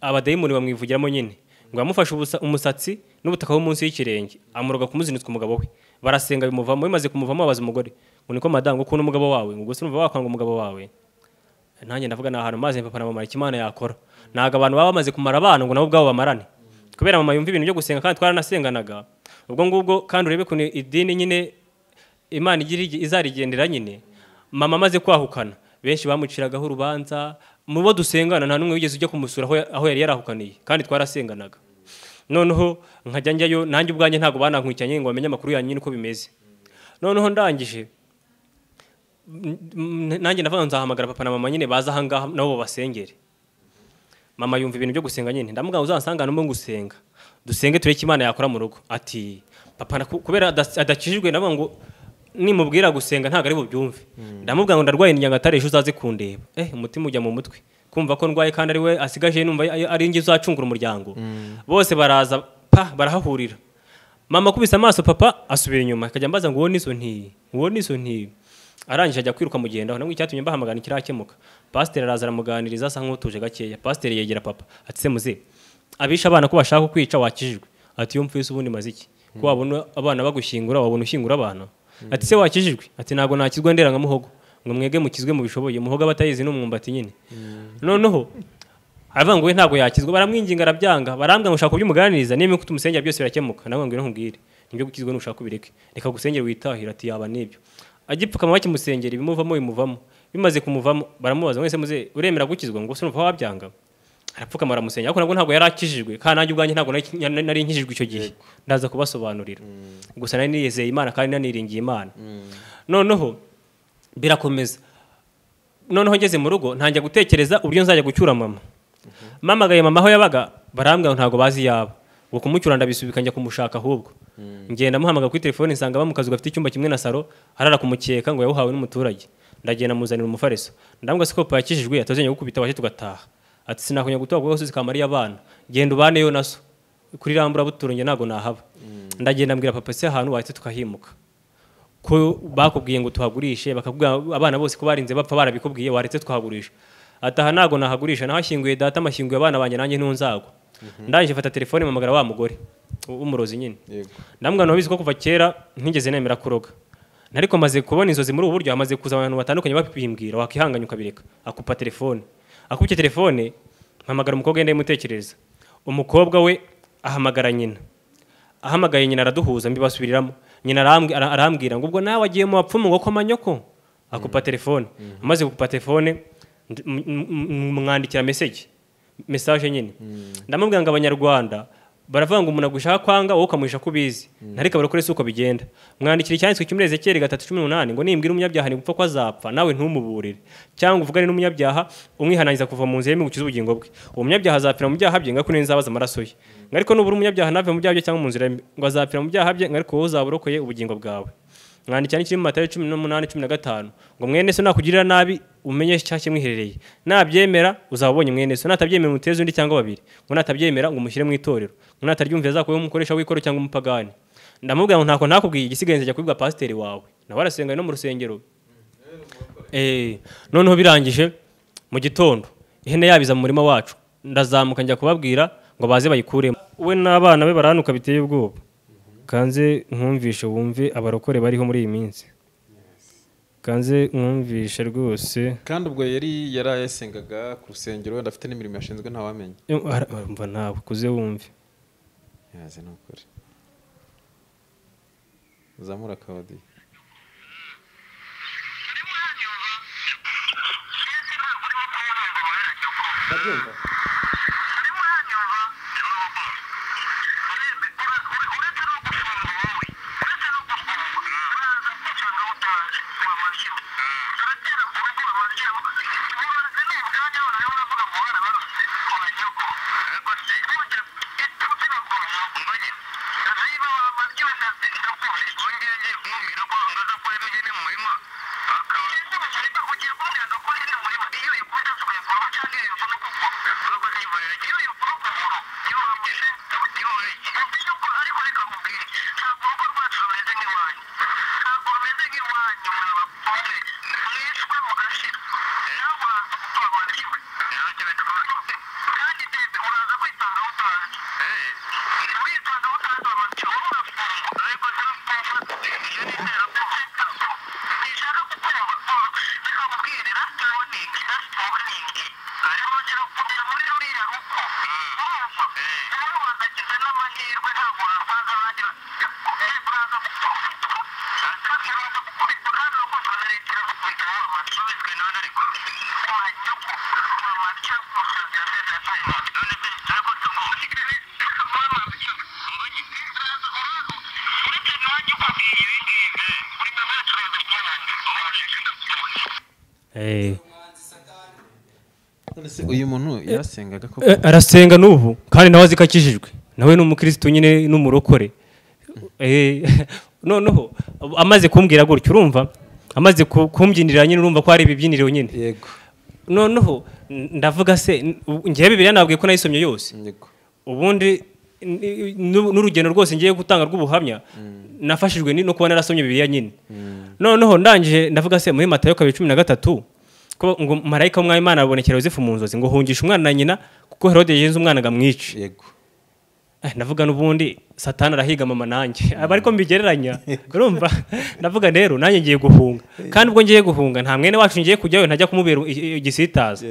abadayimoni bamwivugiramo nyine ngo yamufashe umusatsi n'ubutaka bwo munsi y'ikirenge, amuroga kumuzinitswa umugabo we. Barasenga bimuvamo, bimaze kumuvamo abaza umugore ngo niko madamu ukunda umugabo wawe, ngo gusa urumva wakwanga umugabo wawe. Nanjye ndavuga ni ahantu maze papa na mama Imana yakora. Ntago abantu baba bamaze kumara abana ngo nabo ubwabo bamarane. Kubera mama yumva ibintu byo gusenga kandi twaranasenganaga. Ubwo ngubwo kandi urebe kuntu idini nyine Imana igira izarigendera nyine. Mama amaze kwahukana benshi bamuciragaho urubanza, mu bo dusengana nta numwe wigeze ujya kumusura aho yari yarahukaniye kandi twarasenganaga. Noneho nkajya njyayo nanjye ubwanjye ntago banankurikiranye ngo bamenye amakuru yanyu nyine uko bimeze. Noneho ndangije nanjye ndavuga nzahamagara papa na mama nyine baza aha ngaha nabo babasengere. Mama yumva ibintu byo gusenga nyine, ndamubwira uzansangana umwe ngusenga dusenge tureke Imana yakora mu rugo. Ati papa kubera adakijijwe ndavuga ngo nimubwira gusenga ntago ari bubyumve. Ndamubwira ngo ndarwaye ni Nyagatare ejo uzaze kundeba. Umutima ujya mu mutwe kumva ko ndwaye kandi ari we asigaje numva ari nge uzacungura umuryango. Bose baraza pa barahahurira. Mama kubise amaso papa asubira inyuma akajya ambaza ngo uwo nizo nti, uwo nizo nti. Arangije ajya kwiruka mugendaho namwe icyatumye mbahamagana kirakemuka. Pastor araza aramuganiriza asa nk'utuje gakeya. Pastor yegera papa ati se muze abisha abana ko bashaka kwica wakijijwe. Ati yo mfise ubundi maziki ko wabona abana bagushyingura wabona ushyingura abana. Ati se wakijijwe? Ati ntago nakizwa ndera nka muhogo ngo mwege mukizwe mu bishoboye, muhogo abatayizi n'umwumbati nyine. Noneho aravuga ngo we ntago yakizwa, baramwinginga arabyanga, barambwa ngo ushaka kubyumuganiriza niba ko tumusengera byose birakemuka. Nawe ngo nkubwire nibyo gukizwa nushaka kubireke, reka gusengera witahira. Ati yaba nibyo. Agipfukama bakimusengera ibimuvamo bimuvamo, bimaze kumuvamo baramubaza mwese muze uremera gukizwa ngo sinumva wabyanga. Arapfukama aramusengera ariko nabwo ntago yarakijijwe kandi nanjye ubwanjye ntago nari nkijijwe icyo gihe. Ndaza kubasobanurira gusa nari niyizeye Imana kandi naniringiye Imana. Noneho birakomeza. Noneho ngeze mu rugo ntangiye gutekereza uburyo nzajya gucyura mama. Mamagaye mama aho yabaga barambwira ntago bazi yaba, ngo kumucyura ndabisubika njya kumushaka ahubwo. Ngenda muhamagara kuri telefone nsanga bamukazu gafite icyumba kimwe na saro, arara kumukeka ngo yawuhawe n'umuturage. Ndagenda muzanira umufariso, ndambwa siko papa yakijijwe atazenya gukubita waje tugataha. Ati sinakunya gutoba kuko gasozi kamariye abana, genda ubaneyo naso kuri rambura buturo nge ntago nahaba. Ndagenda mbwira papa se ahantu wahite tukahimuka, ko bakubwiye ngo tuhagurishe, bakakubwira abana bose ko barinze bapfa barabikubwiye waretse tuhagurisha. Ataha ntago nahagurisha, nahashyinguye data amashyinguye abana banjye nanjye ntunzagwa. Ndangije mfata telefone mpamagara wa mugore w'umurozi nyine. Ndamubwira nabizi ko kuva kera ntigeze nemera kuroga, ariko maze kubona inzozi muri ubu buryo, amaze kuza abantu batandukanye babimbwira wakihanganya ukabireka. Akupa telefone, akupye telefone mpamagara umukobwa yenda imutekereza. Umukobwa we ahamagara nyina, ahamagaye nyina araduhuza mbibasubiriramo. Nyina arambwira ngo ubwo nawe agiye mu bapfumu ngo koma nyoko. Akupa telefone, amaze gukupa telefone mwandikira message nyine. Ndamubwira ngo abanyarwanda baravuga ngo umuntu agushaka kwanga wowe ukamuhisha kubizi, ntariko barakore uko bigenda. Mwandikira icyanditswe kimwe Ezekiyeli 3:18 ngo nimbwira umunyabyaha ni gupfa ko azapfa nawe ntumuburire, cyangwa uvugane n'umunyabyaha umwihananiza kuva mu nzira y'imigukiza ubugingo bwe, uwo munyabyaha azapfira mu byaha bye ngako nzabaza amaraso ye. Ariko nubura umunyabyaha nave mu byaha bye cyangwa mu nzira ngo azapfira mu byaha bye, ariko wowe uzaburokoye ubugingo bwawe. Mwandikira n'ikiri mu Matayo 18:15 ngo mwene so nakugirira nabi umenye icyaha kimwiherereye, nabyemera uzaba ubonye mwene so, natabyemera umuteze undi cyangwa babiri, ngo natabyemera ngo umushyire mu itorero, ngo nataryumvira azakubeho umukoresha w'ikoro cyangwa umupagani. Ndamubwira ngo ntako ntakubwiye igisigaye nzajya kubibwa pasiteri wawe, nawe arasenga no mu rusengero. Noneho birangije mu gitondo ihene yabiza mu murima wacu, ndazamuka njya kubabwira ngo baze bayikuremo. We n'abana be baranuka biteye ubwoba. Kanze nkumvishe wumve abarokore bariho muri iyi minsi. Kanze nkumvishe rwose. Kandi ubwo yari yarayasengaga ku rusengero wenda afite n'imirimo yashinzwe ntawamenye. Umva nawe kuze wumve. Yaze nukuri. Zamura kawadi. Ndabyumva. Uyu muntu yarasengaga koko? Arasenga n'ubu kandi nawe azi ko akijijwe, nawe ni umukristo nyine n'umurokore. Noneho amaze kumbwira gutyo, urumva amaze kumbyinirira nyine, urumva ko hari ibibyiniro nyine. Yego. Noneho ndavuga se ngewe Bibiliya nabwiye ko nayisomye yose. Yego. Ubundi n'urugendo rwose ngiye gutanga rw'ubuhamya nafashijwe no kuba narasomye Bibiliya nyine. Noneho ndangije ndavuga se muri Matayo 2:13 ko ngo marayika w'Umwami Imana abonekera Yosefu mu nzozi ngo hungisha umwana na nyina kuko Herode yenze umwana ngamwice. Yego. Ndavuga n'ubundi Satani arahiga mama nanjye aba ariko mbigereranya, urumva ndavuga rero nanjye ngiye guhunga, kandi ubwo ngiye guhunga nta mwene wacu ngiye kujyayo ntajya kumubera igisitaza.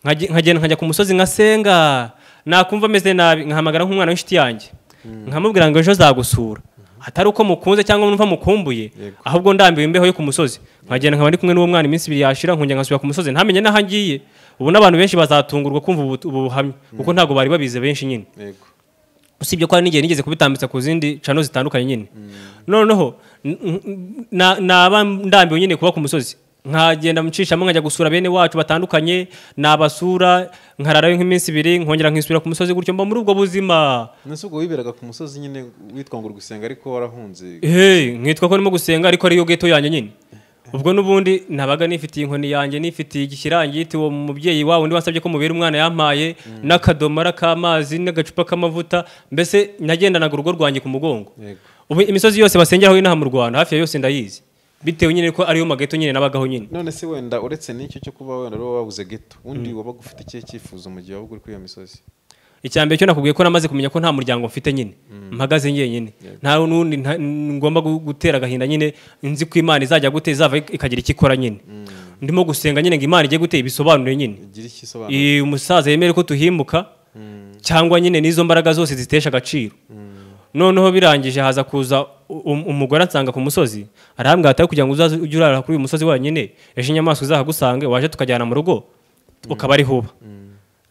Nkagenda nkajya ku musozi nkasenga, nakumva meze nabi nkahamagara nk'umwana w'inshuti yanjye nkamubwira ngo ejo zagusura, atari uko mukunze cyangwa numva mukumbuye, ahubwo ndambiwe imbeho yo ku musozi. Nkagenda nkaba ndi kumwe n'uwo mwana iminsi ibiri yashira nkongera nkasubira ku musozi ntamenye n'aho ngiye. Ubu n'abantu benshi bazatungurwa kumva ubu buhamya kuko ntabwo bari babize benshi nyine. Usibye ko hari n'igihe nigeze kubitambitsa ku zindi cano zitandukanye nyine. Noneho naba ndambiwe nyine kuba ku musozi, nkagenda mucishamo nkajya gusura bene wacu batandukanye, nabasura nkararayo nk'iminsi ibiri nkongera nkisubira ku musozi gutyo, mba muri ubwo buzima. Nese ubwo wiberaga ku musozi nyine witwa ngo uri gusenga ariko warahunze? Nkitwa ko ndimo gusenga ariko ariyo geto yanjye nyine. Ubwo n'ubundi nabaga nifitiye inkoni yanjye, nifitiye igikirangiti uwo mubyeyi wawe undi wasabye ko mubera umwana yampaye, n'akadomara k'amazi n'agacupa k'amavuta, mbese nagendanaga urugo rwanjye ku mugongo. Ubu imisozi yose basengeraho inaha mu Rwanda hafi ya yose ndayizi, bitewe nyine ko ariyo mageto nyine nabagaho nyine. None se wenda uretse n'icyo cyo kuba wenda ari wabuze geto, undi wabaga ufite ikihe cyifuzo mu gihe wabaga uri kuri iyo misozi? Icyambere cyo nakubwiye ko namaze kumenya ko nta muryango mfite nyine, mpagaze njyenyine, nta n'undi ngomba gutera agahinda nyine, nzi ko Imana izajya gute izava ikagira icyo ikora nyine. Ndimo gusenga nyine ngo Imana ijye gute ibisobanure nyine, umusaza yemere ko tuhimuka cyangwa nyine n'izo mbaraga zose zitesha agaciro. Noneho birangije haza kuza umugore ansanga ku musozi, arambwira ati kugira ngo uzaze ujye urara kuri uyu musozi wenyine, ejo inyamaswa izahagusange waje tukajyana mu rugo ukaba ari huba.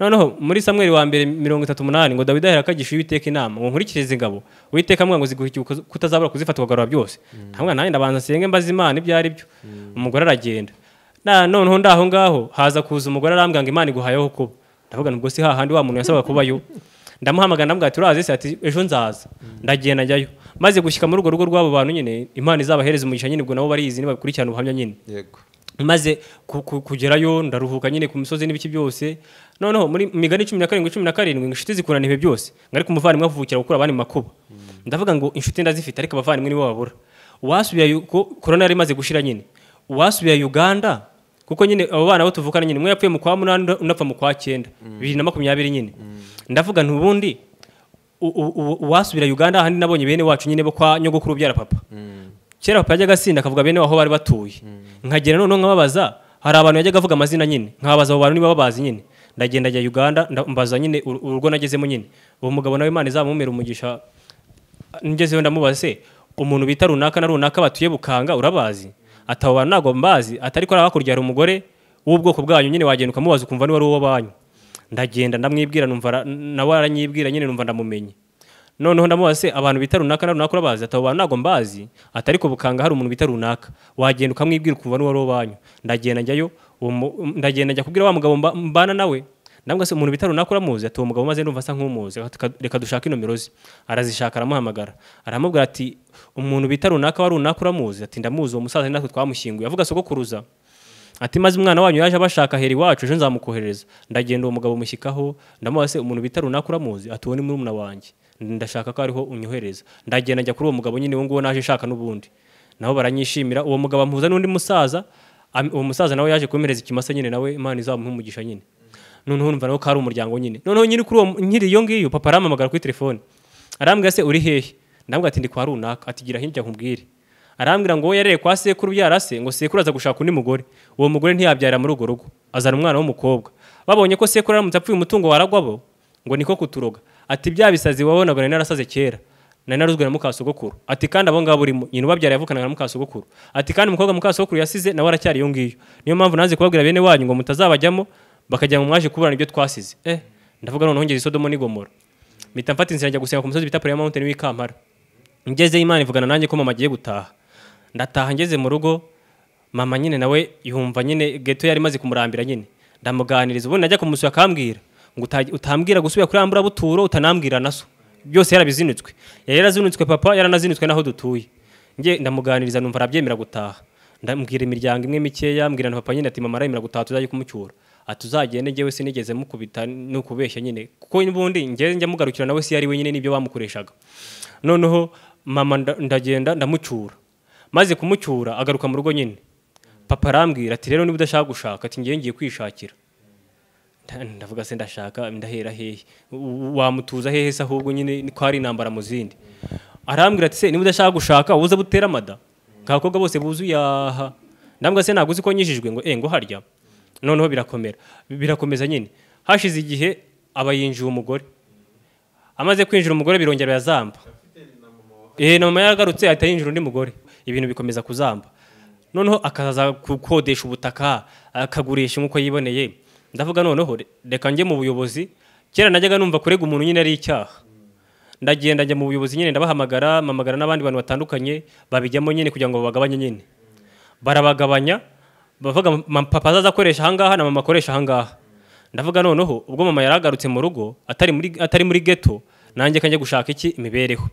Noneho muri Samweli wa mbere 38 ngo Dawidi ahera akagisha Uwiteka inama ngo nkurikirize ingabo, Uwiteka amwanga ngo ziguhikiye kutazabura kuzifata ukagarura byose. Ntamwana nanjye ndabanza nsenge mbaze Imana ibyo ari byo. Umugore aragenda. Noneho ndaho ngaho haza kuza umugore arambwira ngo Imana iguhayeho kuba. Ndavuga nubwo si hahandi wa muntu yasabaga kubayo. Ndamuhamagara ndamubwira ati urazi se? Ati ejo nzaza. Ndagenda njyayo. Maze gushyika muri urwo rugo rw'abo bantu nyine Imana izabahereza umugisha nyine, ubwo nabo barizi nibakurikirana ubuhamya nyine. Yego. Maze kugerayo ndaruhuka nyine ku misozi n'ibiki byose. Noneho muri Migani 17:17 ngo inshuti zikurana ibihe byose, ngo ariko umuvandimwe avukira gukura abandi mu makuba. Ndavuga ngo inshuti ndazifite ariko abavandimwe nibo babura. Uwasubira corona yari imaze gushira nyine, uwasubira Uganda kuko nyine abo bana bo tuvukana nyine umwe yapfuye mu kwa 8 undi apfa mu kwa 9 2020 nyine. Ndavuga nti ubundi uwasubira Uganda ahandi nabonye bene wacu nyine bo kwa nyogokuru byara papa. Kera papa yajyaga asinda akavuga bene waho bari batuye. Nkagera noneho nkababaza, hari abantu yajyaga avuga amazina nyine, nkababaza abo bantu niba babazi nyine. Ndagenda njya Uganda mbaza nyine urugo nagezemo nyine. Uwo mugabo nawe Imana izamumera umugisha, ngezeyo ndamubaza se umuntu bita runaka na runaka batuye Bukanga urabazi? Ati abo bantu ntabwo mbazi, ati ariko hakurya hari umugore w'ubwoko bwanyu nyine wagenda ukamubaza ukumva niba ari uwo banyu. Ndagenda ndamwibwira numva nawe aranyibwira nyine numva ndamumenye. Noneho ndamubaza se abantu bita runaka na runaka urabazi? Ati abo bantu ntabwo mbazi, ati ariko Bukanga hari umuntu bita runaka wagenda ukamwibwira ukumva niba ari uwo banyu. Ndagenda njyayo, ndagenda njya kubwira wa mugabo mbana nawe, ndamubwira se umuntu bita runaka uramuzi? Ati uwo mugabo maze ndumva asa nk'umuzi, reka dushake inomero ze. Arazishaka aramuhamagara, aramubwira ati umuntu bita runaka wa runaka uramuzi? Ati ndamuzi, uwo musaza natwe twamushyinguye. Avuga sogokuruza ati maze umwana wanyu yaje abashaka heri iwacu ejo nzamukohereza. Ndagenda uwo mugabo mushyikaho, ndamubaza se umuntu bita runaka uramuzi? Ati uwo ni murumuna wanjye, ndashaka ko ariho unyohereza. Ndagenda njya kuri uwo mugabo nyine uwo nguwo naje nshaka n'ubundi, nabo baranyishimira. Uwo mugabo ampuza n'undi musaza, uwo musaza nawe yaje kumereza ikimasa nyine, nawe Imana izamuha umugisha nyine. Noneho numva nawe ko ari umuryango nyine. Noneho nyiri kuri uwo nkiri iyo ngiyo papa arampamagara kuri telefone, arambwira se uri hehe? Ndamubwira ati ndi kwa runaka. Ati gira hirya nkubwire. Arambwira ngo yarere kwa sekuru byarase, ngo sekuru aza gushaka undi mugore, uwo mugore ntiyabyara muri urwo rugo, azana umwana w'umukobwa. Babonye ko sekuru aramutse apfuye umutungo waragwabo, ngo niko kuturoga. Ati bya bisazi wabonaga nari narasaze kera, nari naruzwe na mukasogokuru. Ati kandi abo ngabo urimo nyina ubabyara yavukanaga na mukasogokuru. Ati kandi umukobwa mukasogokuru yasize nawe aracyari iyo ngiyo, niyo mpamvu nanze kubabwira bene wanyu ngo mutazabajyamo bakajya mu mwaje kuburana ibyo twasize. Ndavuga noneho ngeze Sodomo n'Igomora, mpita mfata inzira njya gusenga ku musozi bita Prayer Mountain w'i Kampala. Ngeze Imana ivugana nanjye ko mama agiye gutaha. Ndataha ngeze mu rugo, Mama nyine nawe yumva nyine geto yari maze kumurambira nyine, ndamuganiriza. Ubundi najya kumusura akambwira ngo utambwira gusubira kuri ambura buturo, utanambwira naso byose yarabizinutswe. Yari yarazinutswe papa, yaranazinutswe naho dutuye. Nge ndamuganiriza numva arabyemera gutaha. Ndambwira imiryango imwe mikeya, mbwira na papa nyine ati mama aremera gutaha tuzajye kumucyura. Ati uzagende, njyewe sinigeze mukubita no kubeshya nyine, kuko n'ubundi njye njya mugarukira nawe si yari wenyine nibyo bamukoreshaga. Noneho mama ndagenda ndamucyura. Maze kumucyura agaruka mu rugo nyine. Papa arambwira ati rero niba udashaka gushaka, ati ngiye ngiye kwishakira. Ndavuga se ndashaka ndahera hehe, wamutuza hehe se ahubwo nyine ko hari intambara mu zindi. Arambwira ati se niba udashaka gushaka uze butera amada abakobwa bose buzuye aha. Ndambwira se ntabwo uzi ko nyijijwe ngo ngo harya. Noneho birakomera birakomeza nyine. Hashize igihe aba yinjiye umugore, amaze kwinjira umugore birongera yazamba. Na mama yagarutse ahita yinjira undi mugore, ibintu bikomeza kuzamba. Noneho akaza gukodesha ubutaka akagurisha nkuko yiboneye. Ndavuga noneho reka njye mu buyobozi. Kera najyaga numva kurega umuntu nyine ari icyaha. Ndagenda njya mu buyobozi nyine, ndabahamagara, mpamagara n'abandi bantu batandukanye babijyamo nyine kugira ngo babagabanye nyine. Barabagabanya bavuga papa azaza akoresha ahangaha na mama akoresha ahangaha. Ndavuga noneho ubwo mama yaragarutse mu rugo atari muri ghetto, nanjye kanjye gushaka iki imibereho.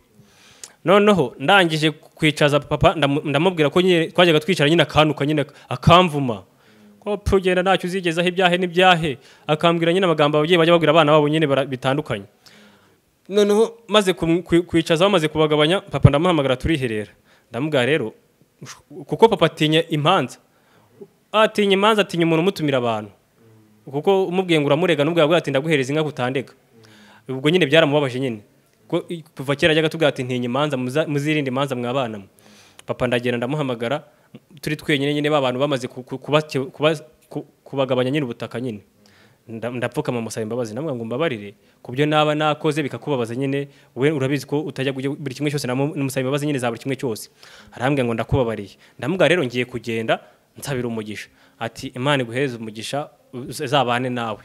Noneho ndangije kwicaza papa, ndamubwira ko nyine twajyaga twicara nyine akanuka nyine akamvuma ko pugenda ntacyo uzigezaho ibyahe n'ibyahe, akambwira nyine amagambo ababyeyi bajya babwira abana babo nyine bitandukanye. Noneho maze kwicaza bamaze kubagabanya, papa ndamuhamagara turiherera. Ndamubwira rero kuko papa atinya imanza, atinya imanza, atinya umuntu umutumira abantu, kuko umubwiye ngo uramurega n'ubwo yabwira ati ndaguhereza inka kutandega. Ubwo nyine byaramubabaje nyine, kuva kera ajyaga tubwira ati ntinya imanza, muzirinde imanza mwabana. Papa ndagenda ndamuhamagara turi twenyine nyine, ba bantu bamaze kubagabanya nyine ubutaka nyine. Ndapfukama musaba imbabazi, namwe ngo mbabarire kubyo naba nakoze bikakubabaza nyine, we urabizi ko utajya buri kimwe cyose, namusaba imbabazi nyine za buri kimwe cyose. Arambwira ngo ndakubabariye. Ndamubwira rero ngiye kugenda nsabira umugisha, ati Imana iguhereze umugisha uzabane nawe.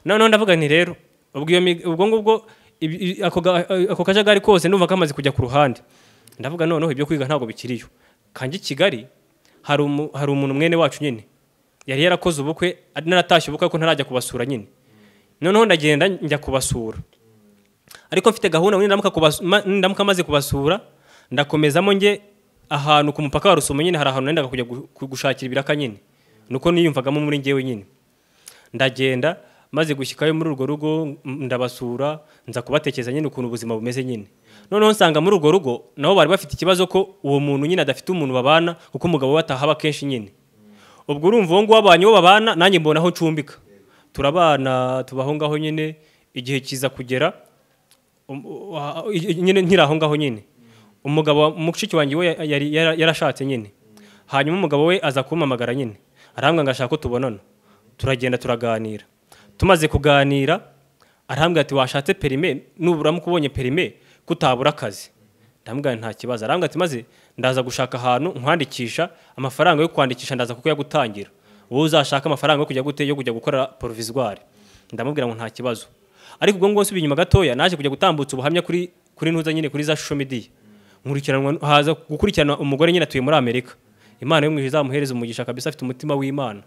Noneho ndavuga nti rero ubwo ngubwo ako kajagari kose ndumva kamaze kujya ku ruhande. Ndavuga noneho ibyo kwiga ntabwo bikiriyo. Kanjye Kigali hari umuntu mwene wacu nyine yari yarakoze ubukwe, naratashye ubukwe ko ntarajya kubasura nyine. Noneho ndagenda njya kubasura, ariko mfite gahunda ndamuka maze kubasura ndakomezamo nge ahantu ku mupaka wa Rusumo nyine, hari ahantu nendaga kujya gushakira ibiraka nyine, nuko niyumvagamo muri ngewe nyine. Ndagenda maze gushyikayo muri urwo rugo ndabasura, nza kubatekeza nyine ukuntu ubuzima bumeze nyine. Noneho nsanga muri urwo rugo nabo bari bafite ikibazo ko uwo muntu nyine adafite umuntu babana, kuko umugabo we atahaba kenshi nyine. Ubwo urumva uwo nguwo abanye uwo babana, nanjye mbona aho ncumbika, turabana tubaho ngaho nyine. Igihe kiza kugera nyine nkiri aho ngaho nyine, umugabo mushiki wanjye we yari yarashatse nyine. Hanyuma umugabo we aza kumpamagara nyine, arambwira ngo ashaka ko tubonana. Turagenda turaganira. Tumaze kuganira arambwira ati washatse perime, nuburamuka ubonye perime kutabura akazi. Ndamubwira nta kibazo. Arambwira ati maze ndaza gushaka ahantu nkwandikisha, amafaranga yo kwandikisha ndaza kuko yagutangira, wowe uzashaka amafaranga yo kujya gute yo kujya gukora provisoire. Ndamubwira ngo nta kibazo. Ariko ubwo ngo nsubiye inyuma gatoya, naje kujya gutambutsa ubuhamya kuri ntuza nyine kuri za social media, nkurikiranwa haza gukurikirana umugore nyine atuye muri Amerika. Imana yo mu ijuru izamuhereza umugisha kabisa, afite umutima w'Imana.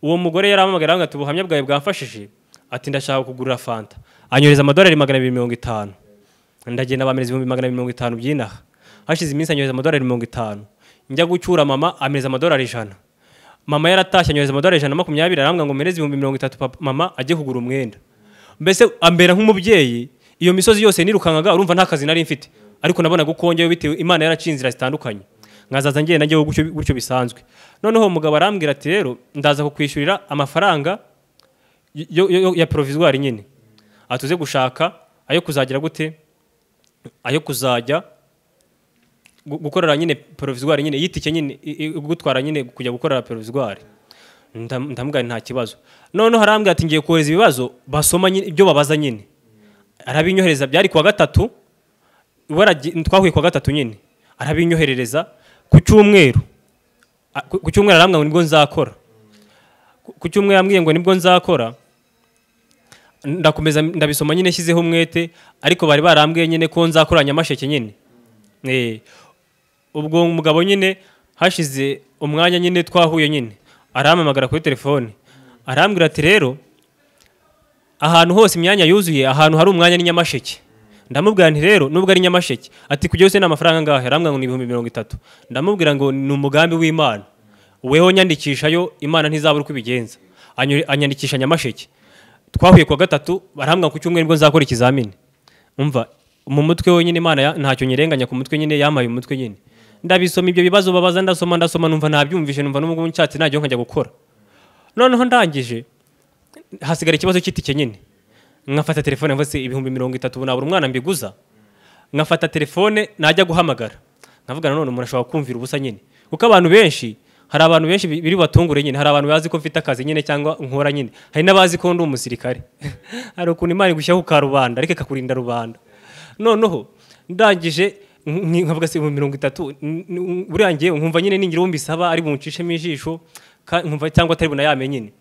Uwo mugore yaramamagara ati ubuhamya bwawe bwamfashije, ati ndashaka kugurira fanta. Anyohereza amadolari 250. Ndagenda bamereza 250 byinaha. Hashize iminsi anyohereza amadolari 50. Njya gucyura mama amereza amadolari 100. Mama yaratashye anyohereza amadolari 120, arambwira ngo mereze 30,000 mama ajye kugura umwenda. Mbese ambera nk'umubyeyi. Iyo misozi yose nirukankaga urumva nta kazi nari mfite, ariko nabonaga uko njyewe bitewe Imana yaracinze inzira zitandukanye, nkazaza ngenda njyewe gutyo bisanzwe. Noneho umugabo arambwira ati rero ndaza kukwishyurira amafaranga ya provisoire nyine, atuze gushaka ayo kuzagira gute, ayo kuzajya gukorera nyine provisoire nyine yitike nyine gutwara nyine kujya gukorera provisoire. Ndamubwira nta kibazo. Noneho arambwira ati ngiye kohereza ibibazo basoma nyine ibyo babaza nyine. Arabinyohereza, byari kuwa gatatu, twahuye kuwa gatatu nyine, arabinyoherereza ku cyumweru. Ku cyumweru arambwira ngo nibwo nzakora. Ku cyumweru yambwiye ngo nibwo nzakora. Ndakomeza ndabisoma nyine nshyizeho umwete, ariko bari barambwiye nyine ko nzakora Nyamasheke nyine. Ubwo umugabo nyine Hashize umwanya nyine twahuye nyine, arampamagara kuri telefone, arambwira ati rero ahantu hose imyanya yuzuye, ahantu hari umwanya ni Nyamasheke. Ndamubwira nti rero nubwo ari Nyamasheke, ati kujya yose ni amafaranga angahe? Arambwira ngo ni 30,000. Ndamubwira ngo ni umugambi w'Imana, weho nyandikishayo, Imana ntizabura uko ibigenza. Anyandikisha Nyamasheke. Twahuye kuwa gatatu, barambwira ku cyumweru nibwo nzakora ikizamini. Umva mu mutwe wenyine Imana ntacyo nyirenganya ku mutwe nyine, yamaye umutwe nyine. Ndabisoma ibyo bibazo babaza, ndasoma numva ntabyumvishe, numva n'ubwo nshatse najyo nkajya gukora. Noneho ndangije hasigara ikibazo cy'itike nyine. Nkafata telefone mvuze 30,000 ubu nabura umwana mbiguza. Nkafata telefone najya guhamagara, nkavuga none umuntu ashobora kumvira ubusa nyine, kuko abantu benshi, hari abantu benshi biri batungure nyine, hari abantu bazi ko mfite akazi nyine cyangwa nkora nyine, hari n'abazi ko ndi umusirikare. Hari ukuntu Imana igushyiraho ku karubanda ariko ikakurinda rubanda. Noneho ndangije nkavuga se 30,000 burangiye, nkumva nyine ningira uwo mbisaba ari buncishemo ijisho, nkumva cyangwa atari bunayame nyine.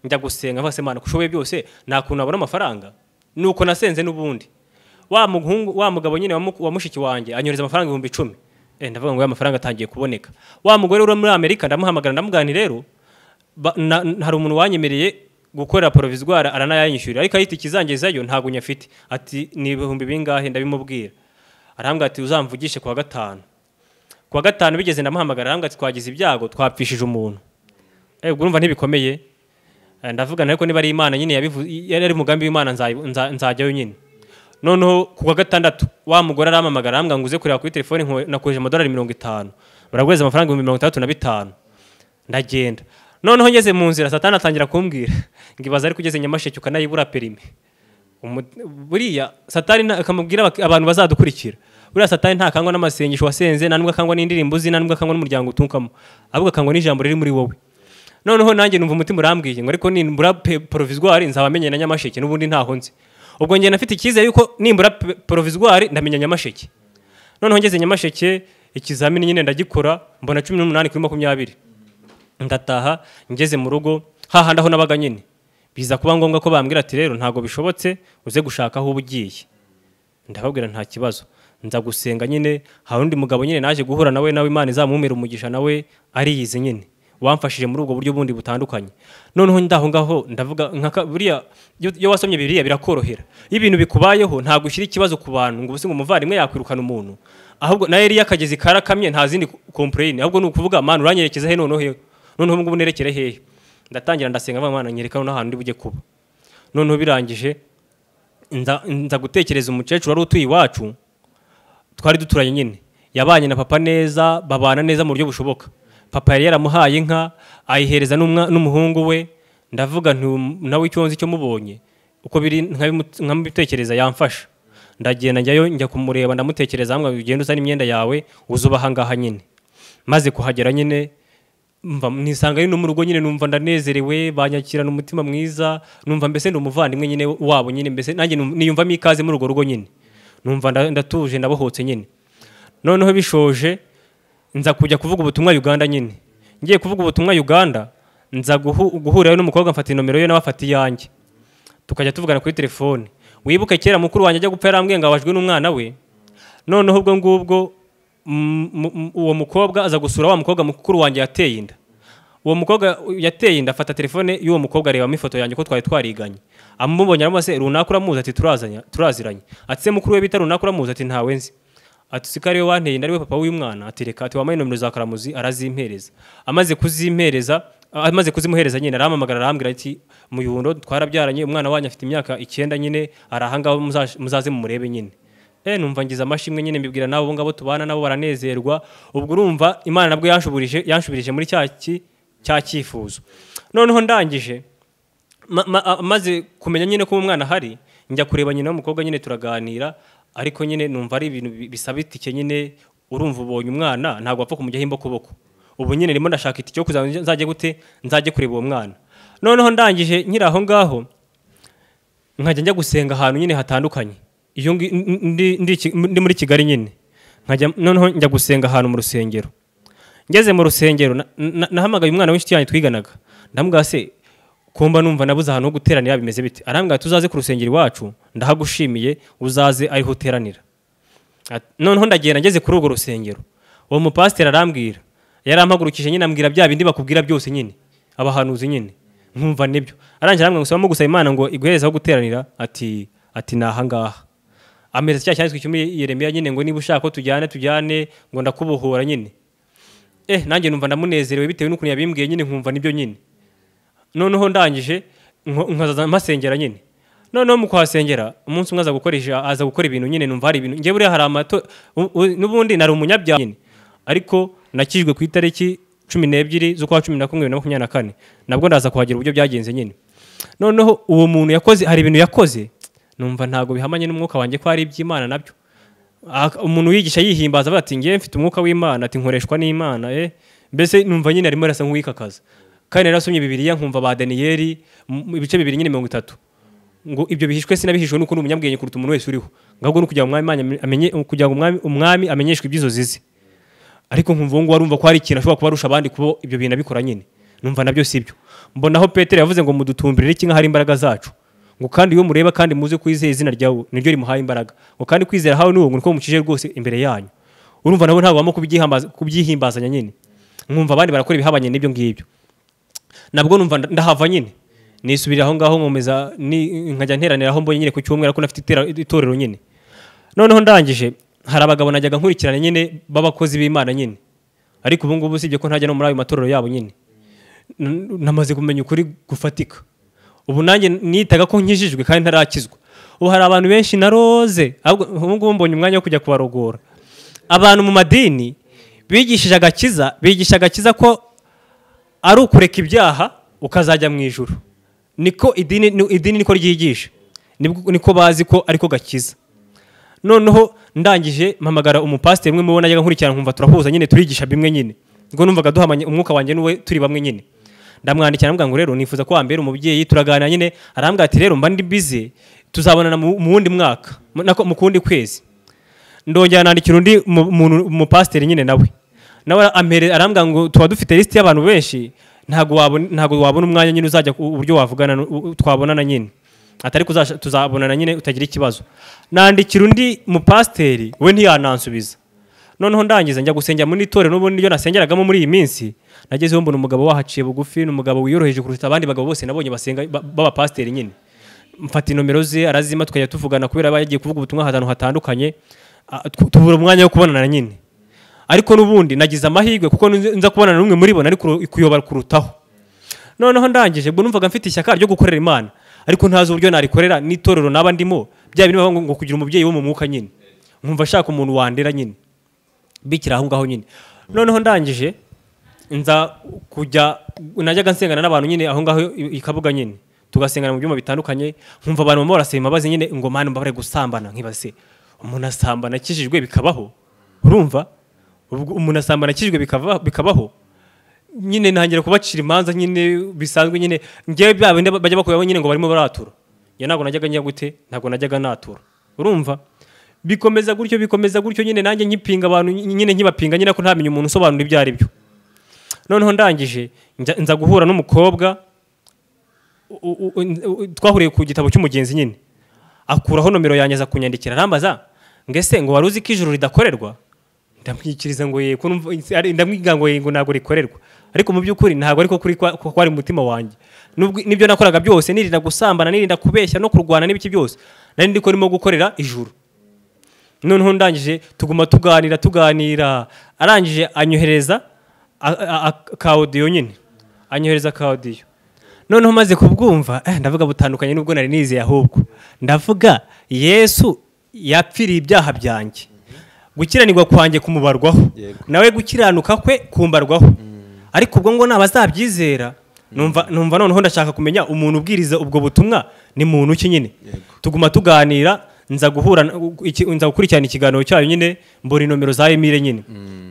Njya gusenga mvuga se Mana kushoboye byose, nta kuntu nabona amafaranga. Nuko nasenze n'ubundi wa muhungu, wa mugabo nyine wa mushiki wanjye anyoreza amafaranga 10,000. Ndavuga ngo ya mafaranga atangiye kuboneka. Wa mugore uri muri Amerika ndamuhamagara, ndamugani rero hari umuntu wanyemereye gukorera provisoire aranayanyishyurira, ariko ayita ikizangezayo ntago nyafite. Ati ni ibihumbi bingahe? Ndabimubwira. Arambwira ati uzamvugishe kuwa gatanu. Kuwa gatanu bigeze ndamuhamagara, arambwira ati twagize ibyago twapfishije umuntu. Ubwo urumva ntibikomeye. Ndavuga ariko niba ari Imana nyine yari ari umugambi w'Imana nzajyayo nyine. Noneho kuwa gatandatu wa mugore arampamagara, arambwira ngo uze kureba kuri telefone nakoje $50, baragweza amafaranga 35,000. Ndagenda. Noneho ngeze mu nzira Satani atangira kumbwira ngibaza ariko ugeze Nyamasheke ukanayibura perime. Buriya Satani akamubwira abantu bazadukurikira, buriya Satani ntakangwa n'amasengesho wasenze, nta nubwo akangwa n'indirimbo uzi, nta nubwo akangwa n'umuryango utunkamo, ahubwo akangwa n'ijambo riri muri wowe. Noneho nanjye numva umutima urambwiye ngo ariko nimbura provisoire nzaba menye na Nyamasheke, n'ubundi ntaho nzi. Ubwo njye nafite icyizere yuko nimbura provisoire ndamenya Nyamasheke. Noneho ngeze Nyamasheke ikizamini nyine ndagikora, mbona 18 kuri 20. Ndataha ngeze mu rugo hahandi aho nabaga nyine, biza kuba ngombwa ko bambwira ati rero ntago bishobotse uze gushaka aho ugiye. Ndababwira nta kibazo, nza gusenga nyine. Hari undi mugabo nyine naje guhura nawe, nawe Imana izamumera umugisha, nawe ariyize nyine, wamfashije muri ubwo buryo bundi butandukanye. Noneho ndaho ngaho ndavuga nka buriya iyo wasomye Bibiliya birakorohera, iyo ibintu bikubayeho ntago ushyira ikibazo ku bantu ngo ubuse ngo umuvandimwe yakwirukana umuntu, ahubwo na Eliya akagezi karakamye nta zindi complain, ahubwo ni ukuvuga Mana uranyerekeza he, noneho he, noneho ngubu nerekere hehe. Ndatangira ndasenga Mana nyereka noneho ahantu ndi bujye kuba. Noneho birangije nza gutekereza umukecuru wari utuye iwacu, twari duturanye nyine, yabanye na papa neza, babana neza mu buryo bushoboka. Papa yari yaramuhaye inka ayihereza n'umuhungu we. Ndavuga nti nawe icyo nzi cyo mubonye uko biri nkamubitekereza yamfasha. Ndagenda njyayo njya kumureba, ndamutekereza hamwe ugenda uzana imyenda yawe uzuba ahangaha nyine. Maze kuhagera nyine mva nisanga ari no mu rugo nyine, numva ndanezerewe, banyakirana umutima mwiza, numva mbese ndi umuvandimwe nyine wabo nyine, mbese nanjye niyumvamo ikaze muri urwo rugo nyine, numva ndatuje ndabohotse nyine. Noneho bishoje nza kujya kuvuga ubutumwa Uganda nyine. Ngiye kuvuga ubutumwa Uganda, nza guhurirayo n'umukobwa, mfata inomero ye n'abafata iyanjye, tukajya tuvugana kuri telefone. Wibuke kera mukuru wanjye ajya gupfa yarambwiye ngo abajwe n'umwana we. Noneho ubwo ngubwo uwo mukobwa aza gusura wa mukobwa mukuru wanjye yateye inda. Uwo mukobwa yateye inda afata telefone y'uwo mukobwa arebamo ifoto yanjye ko twari twariganye. Amubonye aramubaza runaka uramuzi? Ati turaziranye. Ati se mukuru we bita runaka uramuzi? Ati ntawe nzi. Ati siko ariwe wanteye inda, ariwe papa w'uyu mwana? Ati reka. Ati wampaye nomero za Karamuzi? Arazimpereza. Amaze kuzimuhereza nyine arampamagara arambwira ati Muyundo twarabyaranye, umwana wanyu afite imyaka 9 nyine, arahangaho muzaze mumurebe nyine. Numva ngize amashimwe nyine, mbibwira nabo ngabo tubana nabo baranezerwa. Ubwo urumva Imana nabwo yanshubirije muri cya cyifuzo. Noneho ndangije maze kumenya nyine ko umwana ahari, njya kureba nyina w'umukobwa nyine turaganira, ariko nyine numva ari ibintu bisaba itike nyine. Urumva ubonye umwana ntabwo wapfa kumujyaho imbokoboko. Ubu nyine ndimo ndashaka itike yo kuzajya gute, nzajye kureba uwo mwana. Noneho ndangije nkiri aho ngaho nkajya njya gusenga ahantu nyine hatandukanye. Iyo ndi muri Kigali nyine nkajya noneho njya gusenga ahantu mu rusengero. Ngeze mu rusengero nahamagaye umwana w'inshuti yanjye twiganaga, ndamubwira se kumba numva nabuze ahantu ho guteranira bimeze bite? Arambwira tuzaze ku rusengero iwacu, ndahagushimiye, uzaze ariho uteranira. Noneho ndagenda ngeze kuri urwo rusengero, uwo mupasiteri arambwira, Yarampagurukije nyine ambwira bya bindi bakubwira byose nyine abahanuzi nyine nkumva nibyo. Arangije arambwira ngo saba gusaba Imana ngo iguhereze aho guteranira, ati naha ngaha. Ameza cya cyanditswe cyo muri Yeremiya nyine ngo niba ushaka ko tujyane ngo ndakubohora nyine. Nanjye numva ndamunezerewe bitewe n'ukuntu yabimbwiye nyine nkumva nibyo nyine. Noneho ndangije nkazaza mpasengera nyine. Noneho mu kuhasengera umunsi umwe aza gukora ibintu nyine numva hari ibintu ngiye buriya hari amato n'ubundi nari umunyabyaha nyine, ariko nakijwe ku itariki 12 z'ukwa 11 2024 nabwo ndaza kuhagira uburyo byagenze nyine. Noneho uwo muntu yakoze hari ibintu yakoze numva ntago bihamanye n'umwuka wanjye ko ari iby'Imana nabyo. Umuntu yigisha yihimbaza bati ngiye mfite umwuka w'Imana, ati nkoreshwa n'Imana, mbese numva nyine arimo arasa nk'uwikakaza. Kandi narasomye Bibiliya nkumva ba Daniyeli ibice 2 nyine 30 ngo ibyo bihishwe sinabihishwe nuko n'umunyabwenge kuruta umuntu wese uriho, ngabwo no kugira ngo umwami amenye, kugira ngo umwami amenyeshwe ibyizo zize. Ariko nkumva ngo warumva ko hari ikintu ashobora kubarusha abandi kubo ibyo bintu abikora nyine, numva nabyo sibyo. Mbona aho Petero yavuze ngo mudutumbirire iki nka hari imbaraga zacu, ngo kandi iyo mureba kandi muze kwizera izina ryawe niryo rimuhaye imbaraga, ngo kandi kwizera hawe n'uwo ngo niko mukije rwose imbere yanyu. Urumva nabo ntabwo bamo kubyihimbazanya nyine, nkumva abandi barakora ibihabanye n'ibyo ngibyo. Nabwo numva ndahava nyine nisubira aho ngaho nkomeza nkajya nteranira aho mbonye nyine ku cyumweru ko nafite itorero nyine. Noneho ndangije hari abagabo najyaga nkurikirana nyine b'abakozi b'Imana nyine, ariko ubu ngubu usibye ko ntajya no muri ayo matorero yabo nyine namaze kumenya ukuri gufatika. Ubu nanjye nitaga ko nkijijwe kandi ntarakizwa. Ubu hari abantu benshi naroze, ubu ngubu mbonye umwanya wo kujya kubarogora. Abantu mu madini bigishije agakiza, bigisha agakiza ko ari ukureka ibyaha ukazajya mu ijuru. Niko idini niko ryigisha, niko bazi ko ariko gakiza. Noneho ndangije mpamagara umupasiteri umwe mubona najyaga nkurikirana nkumva turahuza nyine turigisha bimwe nyine, ngo numvaga duhamanye umwuka wanjye n'uwe turi bamwe nyine. Ndamwandikira ndamubwira ngo rero nifuza ko wambera umubyeyi, turaganira nyine. Arambwira ati rero mba ndi busy, tuzabonana mu wundi mwaka nako mu kundi kwezi. Ndongera nandikira undi umupasiteri nyine nawe arambwira ngo tuba dufite list y'abantu benshi, ntago wabona umwanya nyine uzajya uburyo wavugana twabonana nyine, atari tuzabonana nyine utagira ikibazo. Nandikira undi mupasiteri we ntiyanansubiza. Noneho ndangiza njya gusengera muri itorero n'ubundi ryo nasengeragamo muri iyi minsi, nagezeho mbona umugabo wahaciye bugufi, n'umugabo wiyoroheje kuruta abandi bagabo bose nabonye basenga b'abapasiteri nyine. Mfata inomero ze arazima tukajya tuvugana kubera aba yagiye kuvuga ubutumwa ahantu hatandukanye, tubura umwanya wo kubonana nyine. Ariko n'ubundi nagize amahirwe kuko nza kubonana n'umwe muri bo nari kuyoba kurutaho. Noneho ndangije ubwo numvaga mfite ishyaka ryo gukorera Imana, ariko ntazi uburyo narikorera n'itorero naba ndimo, bya bintu ngo kugira umubyeyi wo mu mwuka nyine, nkumva ashaka umuntu wandera nyine bikira aho ngaho nyine. Noneho ndangije nza kujya najyaga nsengana n'abantu nyine aho ngaho ikabuga nyine, tugasengana mu byuma bitandukanye, nkumva abantu bamwe barasaba imbabazi nyine ngo mana mbabare gusambana, nkibase umuntu asambana akijijwe bikabaho, urumva umuntu asambana akijijwe bikabaho nyine. Ntangira kubacira imanza nyine bisanzwe nyine, ngewe bya bajya bakuyaho nyine ngo barimo baratura, njye ntabwo najyaga njya gute, ntabwo najyaga natura, urumva bikomeza gutyo nyine, nanjye nkipinga abantu nyine nkibapinga nyine ko ntamenye umuntu usobanura ibyo ari byo. Noneho ndangije nza guhura n'umukobwa twahuriye ku gitabo cy'umugenzi nyine, akuraho nomero yanjye aza kunyandikira arambaza ngese ngo wari uzi ko ijuru ridakorerwa? Ndamwikiriza ngo yego, ndamwiga ngo yego ntabwo rikorerwa, ariko mu by'ukuri ntabwo ariko kuri kwari umutima wanjye. Nibyo nakoraga byose, nirinda gusambana, nirinda kubeshya no kurwana n'ibiki byose, nari ndiko ndimo gukorera ijuru. Noneho ndangije tuguma tuganira, arangije anyohereza ka audio nyine, anyohereza ka audio. Noneho maze kubwumva ndavuga butandukanye nubwo nari nizeye, ahubwo ndavuga Yesu yapfiriye ibyaha byanjye, gukiranirwa kwanjye kumubarwaho, nawe gukiranuka kwe kumbarwaho. Ariko ubwo ngo nabazabyizera, numva noneho ndashaka kumenya umuntu ubwiriza ubwo butumwa ni muntu ki nyine. Tuguma tuganira, nza guhura nza gukurikirana ikiganiro cyayo nyine, mbona inomero za Emile nyine,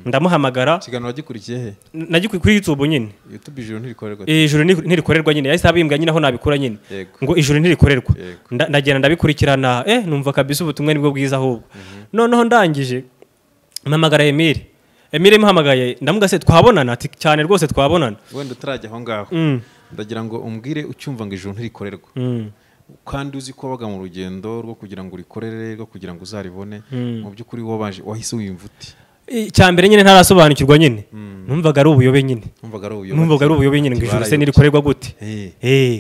ndamuhamagara. Ikiganiro wagikurikiye he? Nagikurikiye kuri YouTube nyine. YouTube ijuru ntirikorerwa. Ijuru ntirikorerwa nyine, yahise abimbwa nyine aho nabikura nyine ngo ijuru ntirikorerwa. Ndagenda ndabikurikirana, numva kabisa ubutumwa nibwo bwiza ahubwo. Noneho ndangije mpamagara Emile, Emile muhamagaye ndamuga se twabonana, ati cyane rwose twabonana. Wenda utarajya aho ngaho ndagira ngo umbwire ucyumva ngo ijuru ntirikorerwa, kandi uzi ko wabaga mu rugendo rwo kugira ngo urikorere, rwo kugira ngo uzaribone, mu by'ukuri wabanje wahise wiyumva uti? Icya mbere nyine ntarasobanukirwa nyine, Numvaga ari ubuyobe nyine. Numvaga ari ubuyobe nyine, ngo ijuru se nirikorerwa gute?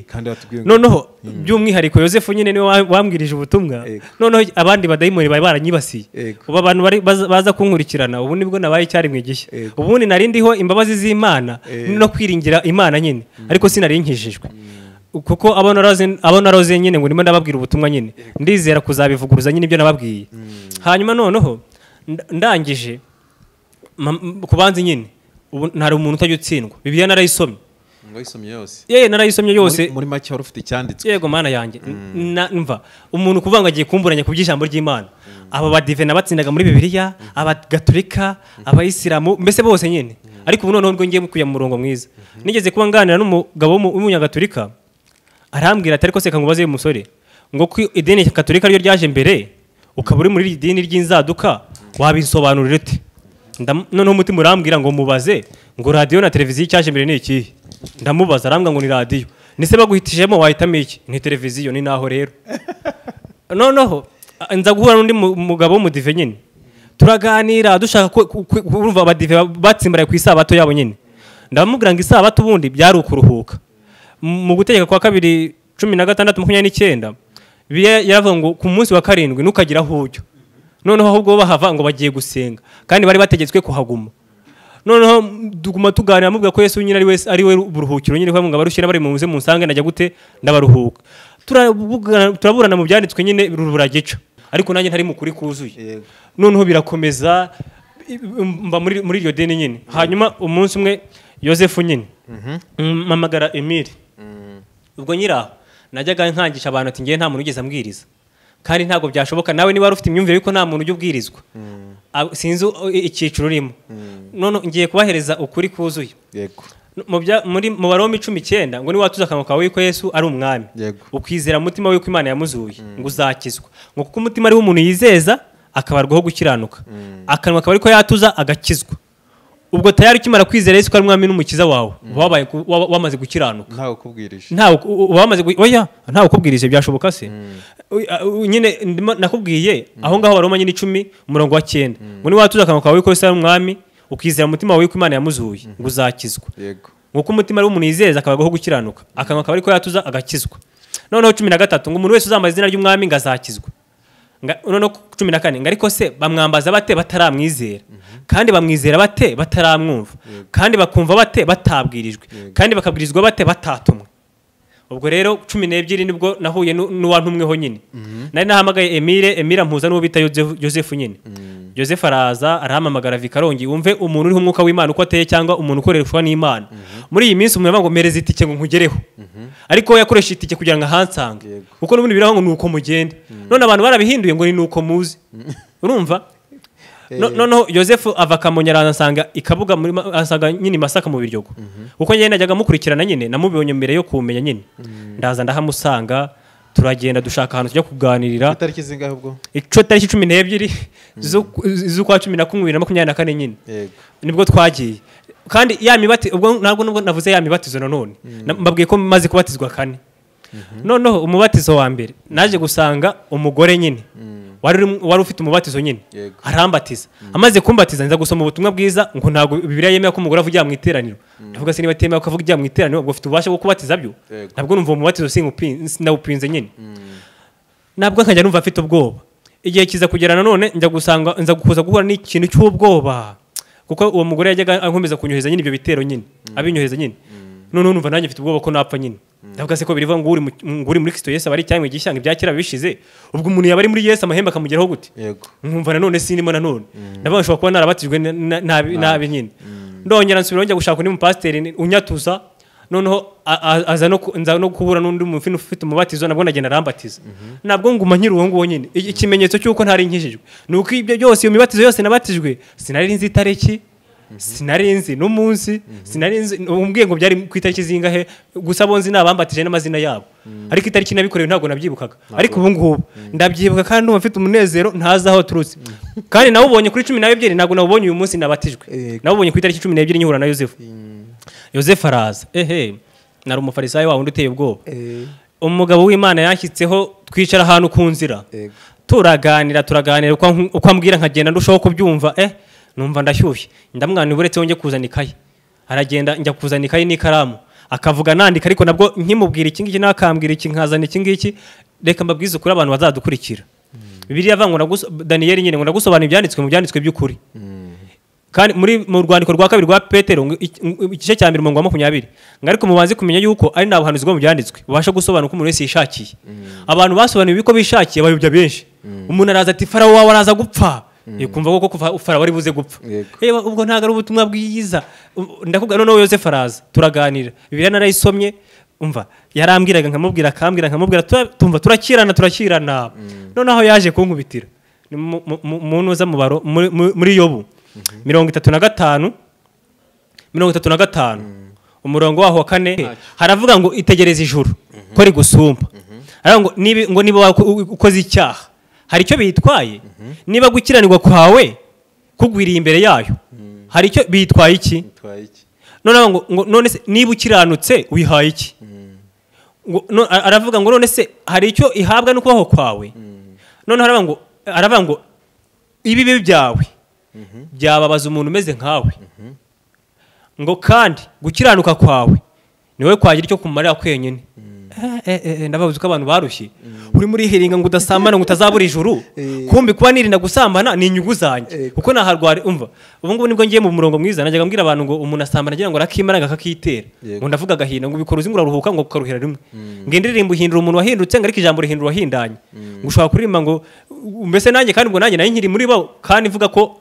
Kandi batubwiye. Noneho by'umwihariko Yosefu nyine niwe wambwirije ubutumwa. Noneho abandi badayimoni bari baranyibasiye. Ubu abantu baza kunkurikirana, ubu nibwo nabaye icyaremwe gishya. Ubundi nari ndiho imbabazi z'Imana no kwiringira Imana nyine, ariko sinari nkijijwe. Kuko abo naroze nyine ngo ndimo ndababwira ubutumwa nyine, ndizera kuzabivuguruza nyine ibyo nababwiye. Hanyuma noneho ndangije kubanza nyine, ubu ntari umuntu utajya utsindwa. Bibiliya narayisomye. Wayisomye yose? Ye, narayisomye yose. Muri make wari ufite icyanditswe. Yego mana yanjye. Mva umuntu kuvuga ngo agiye kumburanya ku by'ijambo ry'Imana. Aba badive nabatsindaga muri Bibiliya, abagatolika, abayisilamu, mbese bose nyine. Ariko ubu noneho ngiye kuya mu murongo mwiza. Nigeze kuba nganira n'umugabo w'umunyagatolika, arambwira ati ariko se kangubaze uyu musore ngo ko idini katolika ryo ryaje mbere, ukaba uri muri iri dini ry'inzaduka, wabisobanurira ute? Noneho umutima urambwira ngo mubaze ngo radiyo na televiziyo cyaje mbere ni ikihe? Ndamubaza arambwira ngo ni radiyo. Nise baguhitijemo wahitamo iki? Ni televiziyo. Ni naho rero. Noneho nza guhura n'undi mugabo w'umudive nyine, turaganira dushaka kurumva abadive batsimbaraye ku isabato yabo nyine. Ndamubwira ngo isabato ubundi byari ukuruhuka. Mu gutegeka kwa kabiri 16:29 yaravuga ngo ku munsi wa 7 ntukagira aho ujya. Noneho ahubwo bahava ngo bagiye gusenga, kandi bari bategetswe kuhaguma. Noneho duguma tuganira mubwira ko Yesu nyine ari we buruhukiro nyine, ngo abarushye bari mu muze munsange najya gute ndabaruhuka. Turaburana mu byanditswe nyine ruburagica, ariko nanjye ntari mukuri kuzuye. Noneho birakomeza mba muri iryo dini nyine. Hanyuma umunsi umwe Yosefu nyine mpamagara Emile. Ubwo nyiraho najyaga nkangisha abantu ati ngiye nta muntu ugeze ambwiriza, kandi ntabwo byashoboka nawe niba ufite imyumvire yuko nta muntu ujya ubwirizwa, sinzi icyiciro urimo. None ngiye kubahereza ukuri kuzuye. Yego. Mu Baroma 19 ngo ni watuza akanwa kawe yuko Yesu ari umwami, ukwizera mutima yuko Imana yamuzuye, ngo uzakizwa. Ngo kuko umutima ari umuntu yizeza akabarwaho gukiranuka, akanwa kawe ariko yatuza agakizwa. Ubwo tayari ukimara kwizera Yesu ko ari umwami n'umukiza wawe, wabaye wamaze gukiranuka. Ntawe ukubwirije. Ntawe wamaze oya, ntawe ukubwirije byashoboka se? Nyine nakubwiye aho ngaho Baroma nyine 10 umurongo wa 9 ngo ni watuza akanwa kawe ko Yesu ari umwami, ukizera umutima wawe ko Imana yamuzuye, ngo uzakizwa. Yego. Ngo umutima ari umuntu yizeza akabarwaho gukiranuka, akanwa kawe ariko yatuza agakizwa. Noneho 13 ngo umuntu wese uzambaza izina ry'umwami ngo azakizwa. Noneho 14 ngo ariko se bamwambaza bate bataramwizera, kandi bamwizera bate bataramwumva, kandi bakumva bate batabwirijwe, kandi bakabwirizwa bate batatumwe. Ubwo rero 12 nibwo nahuye n'uwantumweho nyine. Nari nahamagaye Emile ampuza n'uwo bita Yosefu nyine. Yosefu araza arahamamagara Vikarongi, wumve umuntu uriho umwuka w'Imana uko ateye, cyangwa umuntu ukoreshwa n'Imana. Muri iyi minsi umuntu ngo mereza itike ngo nkugereho, ariko yakoresha itike kugira ngo ahansange, kuko n'ubundi biraho ngo nuko mugende. None abantu barabihinduye ngo ni nuko muzi. Urumva? Noneho Yosefu ava Kamonyi aransanga ikabuga muri asanga nyine Masaka mu Biryogo. Kuko njye najyaga mukurikirana nyine, namubonye mbere yo kumenya nyine. Ndaza ndahamusanga, turagenda dushaka ahantu tujya kuganirira. Itariki zingahe ubwo? Ico tariki 12 z'ukwa 11 2024 nyine. Nibwo twagiye. Kandi ya mibati ubwo ntabwo nubwo navuze ya mibatizo nanone. Mbabwiye ko maze kubatizwa 4. Noneho umubatizo wa mbere naje gusanga umugore nyine wari ufite umubatizo nyine, arambatiza. Amaze kumbatiza nza gusoma ubutumwa bwiza ngo ntabwo Bibiliya yemera ko umugore avugira mu iteraniro. Ndavuga se niba atemera ko avugira mu iteraniro ubwo ufite ububasha bwo kubatiza byo? Ntabwo numva umubatizo sinawupinze nyine. Nabwo nkajya numva afite ubwoba. Igihe kiza kugera nanone njya gusanga nza gukuza guhura n'ikintu cy'ubwoba, kuko uwo mugore yajyaga ankomeza kunyoheza nyine ibyo bitero nyine, abinyoheza nyine. None numva nanjye mfite ubwoba ko napfa nyine. Ndavuga se ko birivuga ngo uri muri Kristo Yesu abari cyangwa igishyanga ibya kera bishize, ubwo umuntu yaba ari muri Yesu amahembe akamugeraho gute? Nkumva nanone sinimo nanone. Ndavuga nshobora kuba narabatijwe nabi nyine. Ndongera nsubira njya gushaka undi mupasiteri unyatuza, noneho aza no nza no kubura n'undi mufini ufite umubatizo, nabwo nagenda arambatiza. Nabwo nguma nkiri uwo nguwo nyine. Ikimenyetso cy'uko ntari nkijijwe nuko ibyo byose iyo mibatizo yose nabatijwe sinari nzi itariki, sinari nzi n'umunsi, sinari nzi umbwiye ngo byari ku itariki zingahe, gusa bonzi nabambatije n'amazina yabo, ariko itariki nabikorewe ntabwo nabyibukaga. Ariko ubu ngubu ndabyibuka kandi ndumva mfite umunezero ntazi aho turutse. Kandi nawubonye kuri 12, ntabwo nawubonye uyu munsi nabatijwe, nawubonye ku itariki 12 nyihura na Yosefu. Yosefu araza, ehe, nari umufarisayo wa wundi uteye ubwoba. Umugabo w'Imana yanshyitseho, twicara ahantu ku nzira, turaganira uko ambwira nkagenda ndushaho kubyumva. Numva ndashyushye, ndamwana uretse wonge kuzana ikayi. Aragenda njya kuzana ikayi n'ikaramu, akavuga nandika, ariko nabwo nkimubwira iki ngiki nakambwira iki, nkazana iki ngiki. Reka mbabwize ukuri abantu bazadukurikira. Bibiliya ivuga ngo Daniyeli nyine ngo ndagusobanura ibyanditswe mu byanditswe by'ukuri. Kandi muri mu rwandiko rwa kabiri rwa Petero igice cya 20 ngo ariko mubanze kumenya yuko ari nta buhanuzi bwo mu byanditswe bubasha gusobanura uko umuntu wese yishakiye. Abantu basobanuye ibiko bishakiye bayobya benshi. Umuntu araza ati Farawo wawe araza gupfa, kumva koko Farawo ari buze gupfa. Ubwo ntago ari ubutumwa bwiza. Ndakubwira noneho Yosefu araza turaganira, Bibiliya narayisomye, umva yarambwiraga nkamubwira akambwira nkamubwira, tumva turakirana. Noneho yaje kunkubitira mu ntuza mubaro muri Yobu 35 umurongo waho wa 4 haravuga ngo itegereze ijuru ko rigusumba. Aravuga ngo niba ukoze icyaha hari icyo bitwaye, niba gukiranirwa kwawe kugwiriye imbere yayo hari icyo bitwaye iki? None ngo none se niba ukiranutse wihaye iki? Ngo aravuga ngo none se hari icyo ihabwa n'ukubaho kwawe? None aravuga ngo ibibi byawe byababaza umuntu umeze nkawe, ngo kandi gukiranuka kwawe niwe kwagira icyo kumarira kwenyine. Ndababuza ko abantu barushye uri muri hiringa ngo udasambana ngo utazabura ijuru. Kumbi kuba nirinda gusambana ni inyungu zanjye kuko naharwara. Umva ubu ngubu nibwo ngiye mu murongo mwiza, najyaga mbwira abantu ngo umuntu asambana agira ngo arakimara akakitera, ngo ndavuga agahinda ngo ubikora uzi ngo uraruhuka ngo ukaruhera rimwe, ngo indirimbo ihindura umuntu wahindutse, ngo ariko ijambo rihindura uwahindanye, ngo ushobora kuririmba ngo mbese nanjye kandi ubwo nanjye nari nkiri muri bo kandi mvuga ko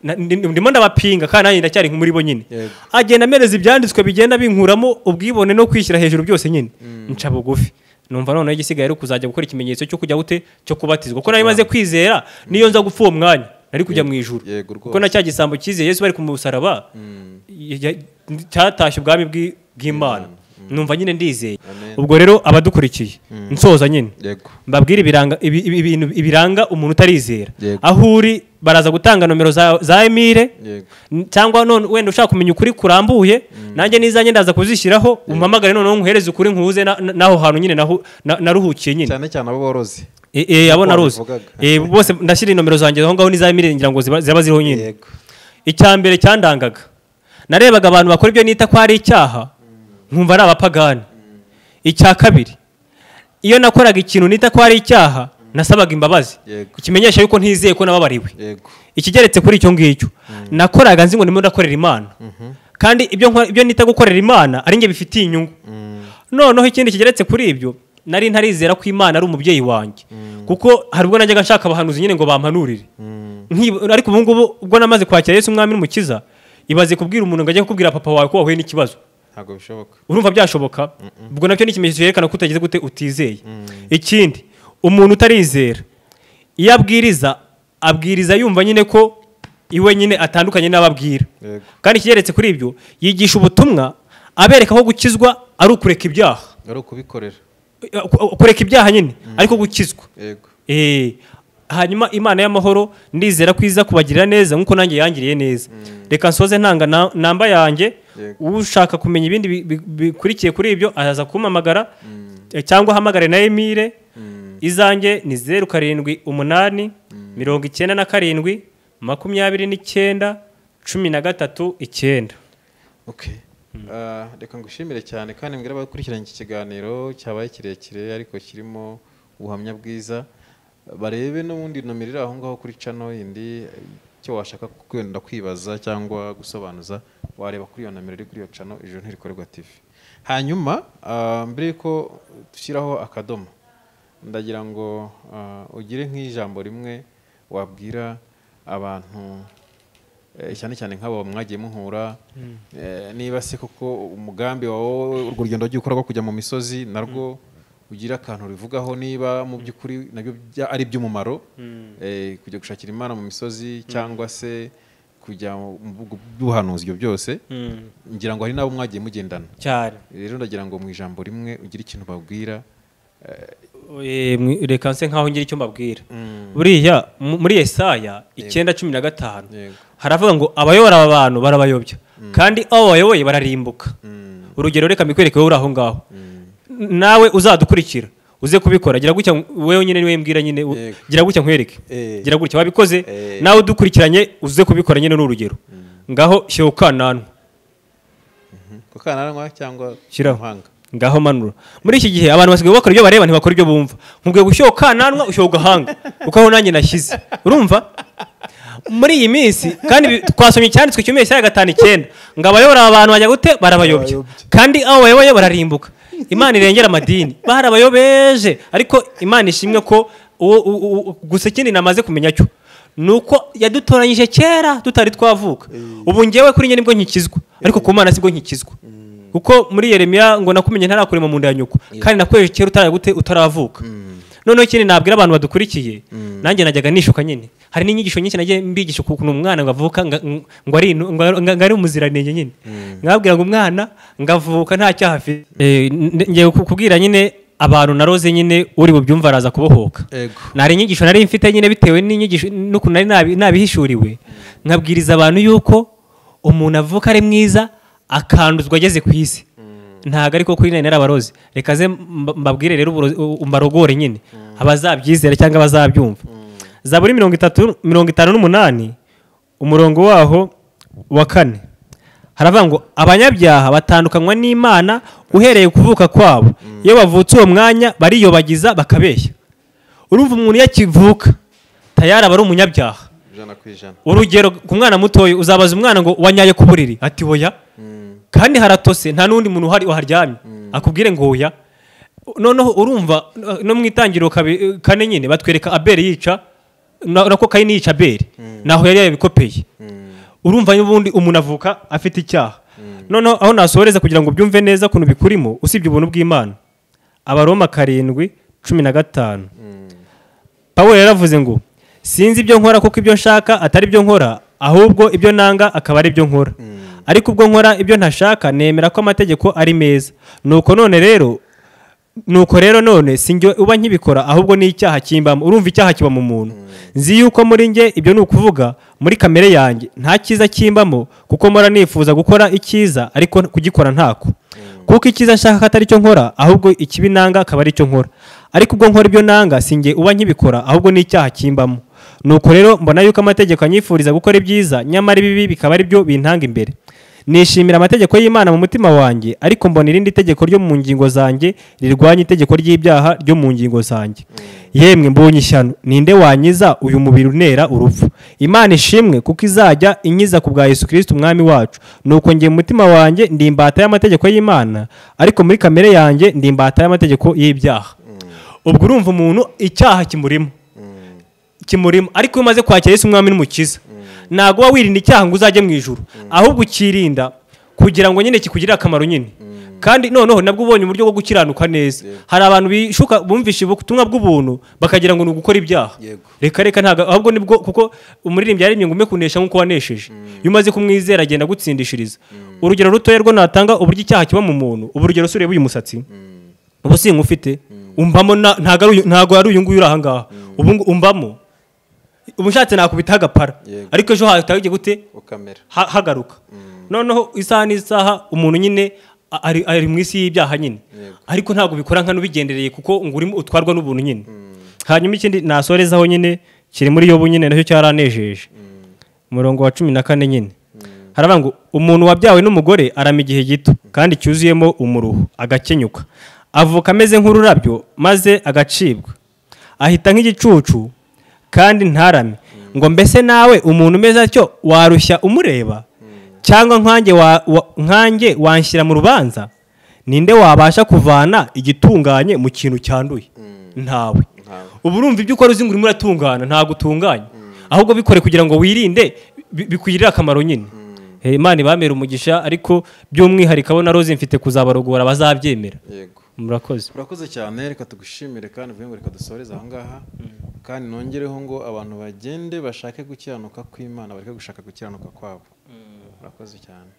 ndimo ndabapinga kandi nanjye ndacyari muri bo nyine. Agenda amereza ibyanditswe bigenda binkuramo ubwibone no kwishyira hejuru byose nyine, nca bugufi. Numva noneho igisigaye ari kuzajya gukora ikimenyetso cyo kujya gute cyo kubatizwa, kuko nari maze kwizera niyo nza gupfa uwo mwanya nari kujya mu ijuru, kuko na cya gisambo cyizeye Yesu bari ku musaraba cyatashye ubwami bw'Imana. Numva nyine ndizeye. Ubwo rero abadukurikiye nsoza nyine mbabwira ibiranga ibintu ibiranga umuntu utarizera. Aho uri baraza gutanga nomero za Emile, cyangwa none wenda ushaka kumenya ukuri kurambuye nanjye nizanye ndaza kuzishyiraho, umpamagare noneho nkuhereze ukuri nkuze naho hantu nyine naho naruhukiye nyine, cyane cyane abo borozi abo naruzi bose ndashyira nomero zanjye aho ngaho n'iza Emile ngira ngo ziba ziriho nyine. Icya mbere cyandangaga narebaga abantu bakora ibyo nita ko ari icyaha nkumva ari abapagani. Icya kabiri, iyo nakoraga ikintu nita ko ari icyaha nasabaga imbabazi, ikimenyesha yuko ntizeye ko nababariwe. Ikigeretse kuri icyo ngicyo, nakoraga nzi ngo ndimo ndakorera Imana, kandi ibyo nita gukorera Imana ari nge bifitiye inyungu. Noneho ikindi kigeretse kuri ibyo, nari ntarizera ko Imana ari umubyeyi wanjye, kuko hari ubwo najyaga nshaka abahanuzi nyine ngo bampanurire. Ariko ubu ngubu ubwo namaze kwakira Yesu umwami n'umukiza, ibaze kubwira umuntu ngo ajye kukubwira papa wawe ko wahuye n'ikibazo, ntabwo bishoboka. Urumva byashoboka? Ubwo nacyo ni ikimenyetso cyerekana ko utageze gute utizeye. Ikindi, umuntu utarizera iyo abwiriza abwiriza yumva nyine ko iwe nyine atandukanye n'ababwira, kandi ikigeretse kuri ibyo yigisha ubutumwa abereka ko gukizwa ari ukureka ibyaha, ari ukubikorera, kureka ibyaha nyine ariko gukizwa. Hanyuma Imana y'amahoro ndizera ko iza kubagirira neza nkuko nanjye yangiriye neza. Reka nsoze ntanga namba yanjye, ushaka kumenya ibindi bikurikiye kuri ibyo araza kumpamagara cyangwa ahamagare na Emile. Izanjye ni 078 97 29 13 9. Okay. Reka ngushimire cyane kandi mbwira abakurikiranye iki kiganiro cyabaye kirekire ariko kirimo ubuhamya bwiza, barebe n'ubundi nomero iri aho ngaho kuri channel yindi, icyo washaka kwenda kwibaza cyangwa gusobanuza wareba kuri iyo nomero iri kuri iyo channel Ijuru Ntirikorerwa TV. Hanyuma mbere ko dushyiraho akadomo, ndagira ngo ugire nk'ijambo rimwe wabwira abantu, cyane cyane nk'abo mwagiye muhura, niba se koko umugambi wawe urwo rugendo wagiye ukora rwo kujya mu misozi narwo ugira akantu rivugaho, niba mu by'ukuri nabyo ari iby'umumaro, kujya gushakira Imana mu misozi cyangwa se kujya mu buhanuzi, ibyo byose ngira ngo hari n'abo mwagiye mugendana cyane. Rero ndagira ngo mu ijambo rimwe ugire ikintu babwira. Reka nse nkaho ngira icyo mbabwira. Buriya muri Yesaya 9:15 haravuga ngo abayobora aba bantu barabayobya, kandi abo bayoboye bararimbuka. Urugero reka mbikwereke wowe uri aho ngaho, nawe uzadukurikira Uze kubikora, gira gutya wewe nyine niwe mbwira nyine, gira gutya nkwereke. Gira gutya wabikoze, nawe udukurikiranye uze kubikora nyine n'urugero. Ngaho shyira ukananwa. Kukananwa cyangwa muhanga. Ngaho manura. Muri iki gihe abantu basigaye bakora ibyo bareba ntibakora ibyo bumva. Nkubwiye gushyira ukananwa ushyira ugahanga kuko aho nanjye nashyize. Urumva? Muri iyi minsi kandi twasomye icyanditswe cyo Yesaya 5:9 ngo abayobora abantu bajya gute barabayobya, kandi abo bayoboye bararimbuka. Imana irengera amadini barabayobeje, ariko Imana ishimwe ko gusa ikindi namaze kumenya cyo nuko yadutoranyije kera tutari twavuka. Ubu ngewe kuri njye nibwo nkikizwa, ariko ku Mana sibwo nkikizwa, kuko muri Yeremiya ngo nakumenye ntarakurema mu nda ya nyoko, kandi nakweje kera utaraye gute utaravuka. Noneho ikindi nabwira abantu badukurikiye, nanjye najyaga nishuka nyine, hari n'inyigisho nyinshi nagiye mbigisha ukuntu umwana ngo avuka ngo ari umuziranenge nyine, nkababwira ngo umwana ngavuka nta cyaha afite. Ngiye kukubwira nyine abantu naroze nyine uri bubyumva araza kubohoka. Nari inyigisho nari mfite nyine bitewe n'inyigisho n'ukuntu nari nabihishuriwe, nkabwiriza abantu yuko umuntu avuka ari mwiza akanduzwa ageze ku isi. Ntago ariko kuri nari narabaroze. Reka ze mbabwire rero mbarogore nyine abazabyizera cyangwa abazabyumva. Zaburi 58 umurongo waho wa 4 haravuga ngo abanyabyaha batandukanywa n'Imana uhereye kuvuka kwabo, iyo bavutse uwo mwanya bariyobagiza bakabeshya. Urumva umuntu yakivuka tayari aba ari umunyabyaha 100%. Urugero ku mwana mutoyo uzabaza umwana ngo wanyaye ku buriri, ati oya, kandi haratose nta n'undi muntu uhari waharyamye, akubwire ngo oya. Noneho urumva no mu itangiriro 4 nyine batwereka Abeli yica nako Kayini yica Abeli, naho yari yabikopeye. Urumva n'ubundi umuntu avuka afite icyaha. Noneho aho nasohoreza kugira ngo byumve neza kuntu bikurimo usibye ubuntu bw'Imana, Abaroma 7:15 Pawulo yaravuze ngo sinzi ibyo nkora kuko ibyo nshaka atari byo nkora, ahubwo ibyo nanga akaba ari byo nkora. Ariko ubwo nkora ibyo ntashaka nemera ko amategeko ari meza. Nuko rero none sinjye uba nkibikora, ahubwo ni icyaha kimbamo. Urumva icyaha kiba mu muntu. Nzi yuko muri nge ibyo ni ukuvuga muri kamere yanjye nta cyiza kimbamo, kuko mpora nifuza gukora icyiza ariko kugikora ntako. Kuko icyiza nshaka atari cyo nkora, ahubwo ikibi nanga akaba ari cyo nkora. Ariko ubwo nkora ibyo nanga sinjye uba nkibikora, ahubwo ni icyaha kimbamo. Nuko rero mbona yuko amategeko anyifuriza gukora ibyiza, nyamara ibibi bikaba ari byo bintanga imbere. Nishimira amategeko y'Imana mu mutima wanjye, ariko mbona irindi tegeko ryo mu ngingo zanjye rirwanya itegeko ry'ibyaha ryo mu ngingo zanjye. Yemwe mbonye ishyano, ninde wanyiza uyu mubiri unera urupfu? Imana ishimwe kuko izajya inyiza ku bwa Yesu Kristo umwami wacu. Nuko ngiye mu mutima wanjye ndi imbata y'amategeko y'Imana, ariko muri kamere yanjye ndi imbata y'amategeko y'ibyaha. Ubwo urumva umuntu icyaha kimurimo, ariko iyo umaze kwakira Yesu umwami n'umukiza, ntago wa wirinda icyaha ngo uzajye mu ijuru, ahubwo ukirinda kugira ngo nyine kikugirire akamaro nyine. Kandi noneho nabwo ubonye uburyo bwo gukiranuka neza. Hari abantu bishuka bumvishe ubutumwa bw'ubuntu bakagira ngo ni ugukora ibyaha. Reka reka ntago, ahubwo nibwo, kuko umuririmbyi yaririmbye ngo ume kunesha nkuko wanesheje. Iyo umaze kumwizera agenda gutsindishiriza. Urugero rutoya rwo natanga uburyo icyaha kiba mu muntu, uburugero sureba uyu musatsi, ubu sinkufite, umbamo ntago ari uyu nguyu uri aha ngaha, ubu umbamo ubu nshatse nakubita agapara, ariko ejo hatagiye gute hagaruka. Noneho isaha n'isaha umuntu nyine ari mu isi y'ibyaha nyine, ariko ntabwo bikora nka nubigendereye kuko ngo urimo utwarwa n'ubuntu nyine. Hanyuma ikindi nasorezaho nyine kiri muri Yobu nyine nacyo cyaranejeje, umurongo wa 14 nyine haravuga ngo umuntu wabyawe n'umugore arama igihe gito kandi cyuzuyemo umuruho, agakenyuka, avuka ameze nk'ururabyo maze agacibwa, ahita nk'igicucu kandi ntarame. Ngo mbese nawe umuntu umeze atyo warushya umureba, cyangwa nkanjye wanshyira mu rubanza? Ninde wabasha kuvana igitunganye mu kintu cyanduye? Ntawe. Ubu urumva ibyo ukora uzi ngo urimo uratungana, ntago utunganye, ahubwo bikore kugira ngo wirinde bikugirire akamaro nyine. Imana ibamere umugisha, ariko by'umwihariko abo naroze mfite kuzabarogora bazabyemera. Murakoze. Murakoze cyane, reka tugushimire kandi uvuge ngo reka dusoreze aha ngaha, kandi nongereho ngo abantu bagende bashake gukiranuka kw'Imana, bareke gushaka gukiranuka kwabo. Murakoze cyane.